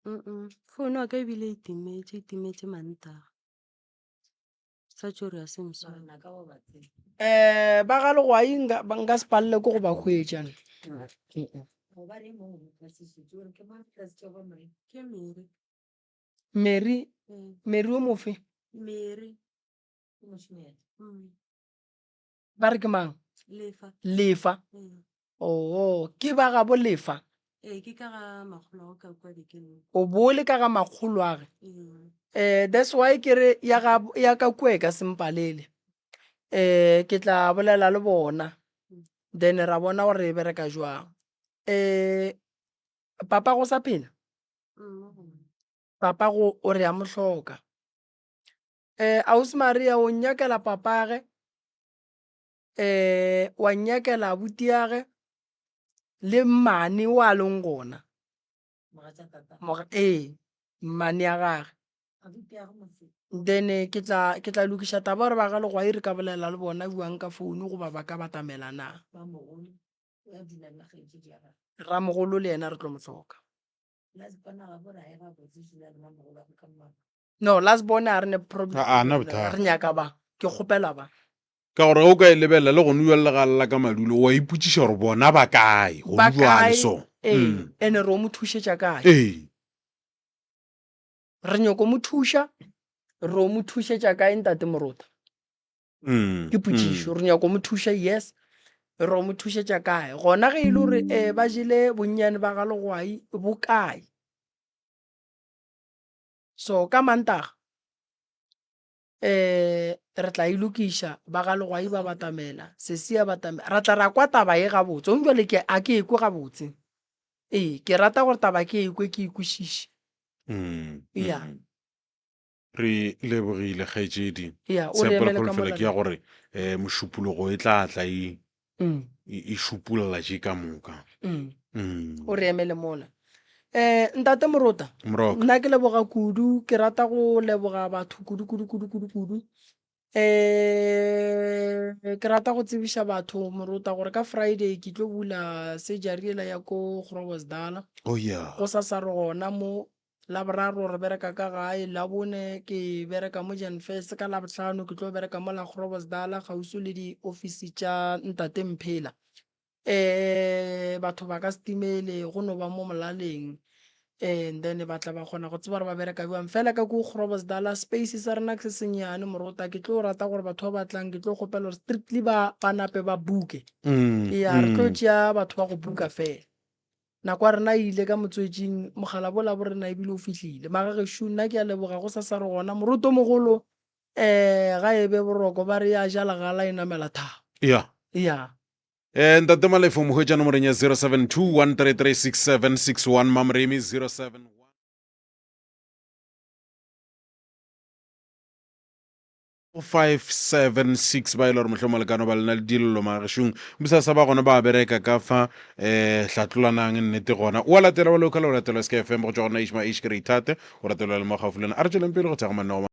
Mm-mm, founu ya ka ebile e timetše, e timetše Mantaga. Sa tšo re a se mosware. Eh, ba ga Legwai nka ba nka se palele ke go ba hwetša. Ke Mere. Mary, Ee. Mary o mofe? Mary. Ke mošemane. Mm. Ba re ke mang? Lefa. Lefa. Ee. Oo, ke ba gabo Lefa. Ee, ke ka ga makgolo ka kua dikeng. O bole ka ga makgolo age. Ee. Eh, that's why ke re ya ga ya ka kua e ka se mpalele. Eh, ke tla bolela le bona. Then ra bona gore e bereka jwang. Eh, papa go sa phela? Papa go o re a mo hloka. Eh, Ausi Maria o nnyakela papage, eh, wa nnyakela abutiage le mmane o a leng gona. Moga, ee, mmane ya gage. Then ke tla ke tla lokiša taba gore ba ga Legwai re ka bolela le bona bjang ka founu goba ba ka batamela na. Ramogolo le yena re tlo mo hloka. No, last born a re ne problem. A- a na bothata. Re nyaka ba. Ke kgopela ba. Ka gore ge o ka e lebelela le gone bjale ga lla ka madulo o a ipotšiša gore bona ba kae Ba gone bjale kae? so. Ee, Mm. ene re o mo thušetša kae? Ee. Re nyoko mo thuša, re o mo thušetša kae ntate Morota? Mm, Ke potšišo. mm. Re nyako mo thuša, yes. Re o mo thušetša kae? Gona ge e le gore um ba jele bonnyane ba ga Legwai bo kae? So ka Mantaga um re tla e lokiša, ba ga Legwai ba batamela, Sesi a batamela, ra tla ra kwa taba ye gabotse. Gong bjale ke a ke e kwe gabotse. Ee, ke rata gore taba ke e kwe ke e kwešiše. Mm, Ya. mm. Re lebogile kgaetšedi. Ya, o re Tshepo le emele ka kholofelo mola ke ya gore um mošupologo e tla tla e Mm. e e šupolla tše ka moka. Mm. Mm. O re emele mola. Eh, Ntate Morota, Moroka. nna ke leboga kudu, ke rata go leboga batho kudu kudu kudu kudu kudu. Eh, ke rata go tsebiša batho Morota gore ka Friday ke tlo bula surgery yela ya ko Groblersdal. Oh yeah. Go sasa re gona mo Laboraro re bereka ka gae, Labone ke bereka mo Jan First, ka Labohlano ke tlo bereka mo la Groblersdal kgauswi le diofisi tša Ntate Mphela. Um batho ba ka se timele go no ba mo molaleng and then ba tla ba kgona go tseba gore ba bereka bjang. Fela ka ko Groblersdal space sa rena ke se sennyane morota, ke tlo rata gore batho ba ba tlang ke tlo kgopela gore strictly ba ba nape ba booke. Eya re tlo tšea batho ba go booka fela. Nako ya rena e ile ka motswetšing, mogala bola bo rena ebile o fihlile. Magagešo, nna ke a leboga, gosasa re gona. Morutomogolo, um ga e be boroko, ba re ya ja legala e namela thaba. Ya. Ya. Eh, Ntate Malefo mo hwetša nomoreng ya 072 133 6761 Mamoremi 071 576 ba e le gore mohlomong le ka no ba lena le dillo magešong bosasa ba gona ba bereka ka fa um hlatlolanang nnete gona o a latela wa local o latela sk fm go tšwa gona ishma h ke re ithate o ratelwa le mo gaufi le wena a re tšweleng pele go thekga mananeo.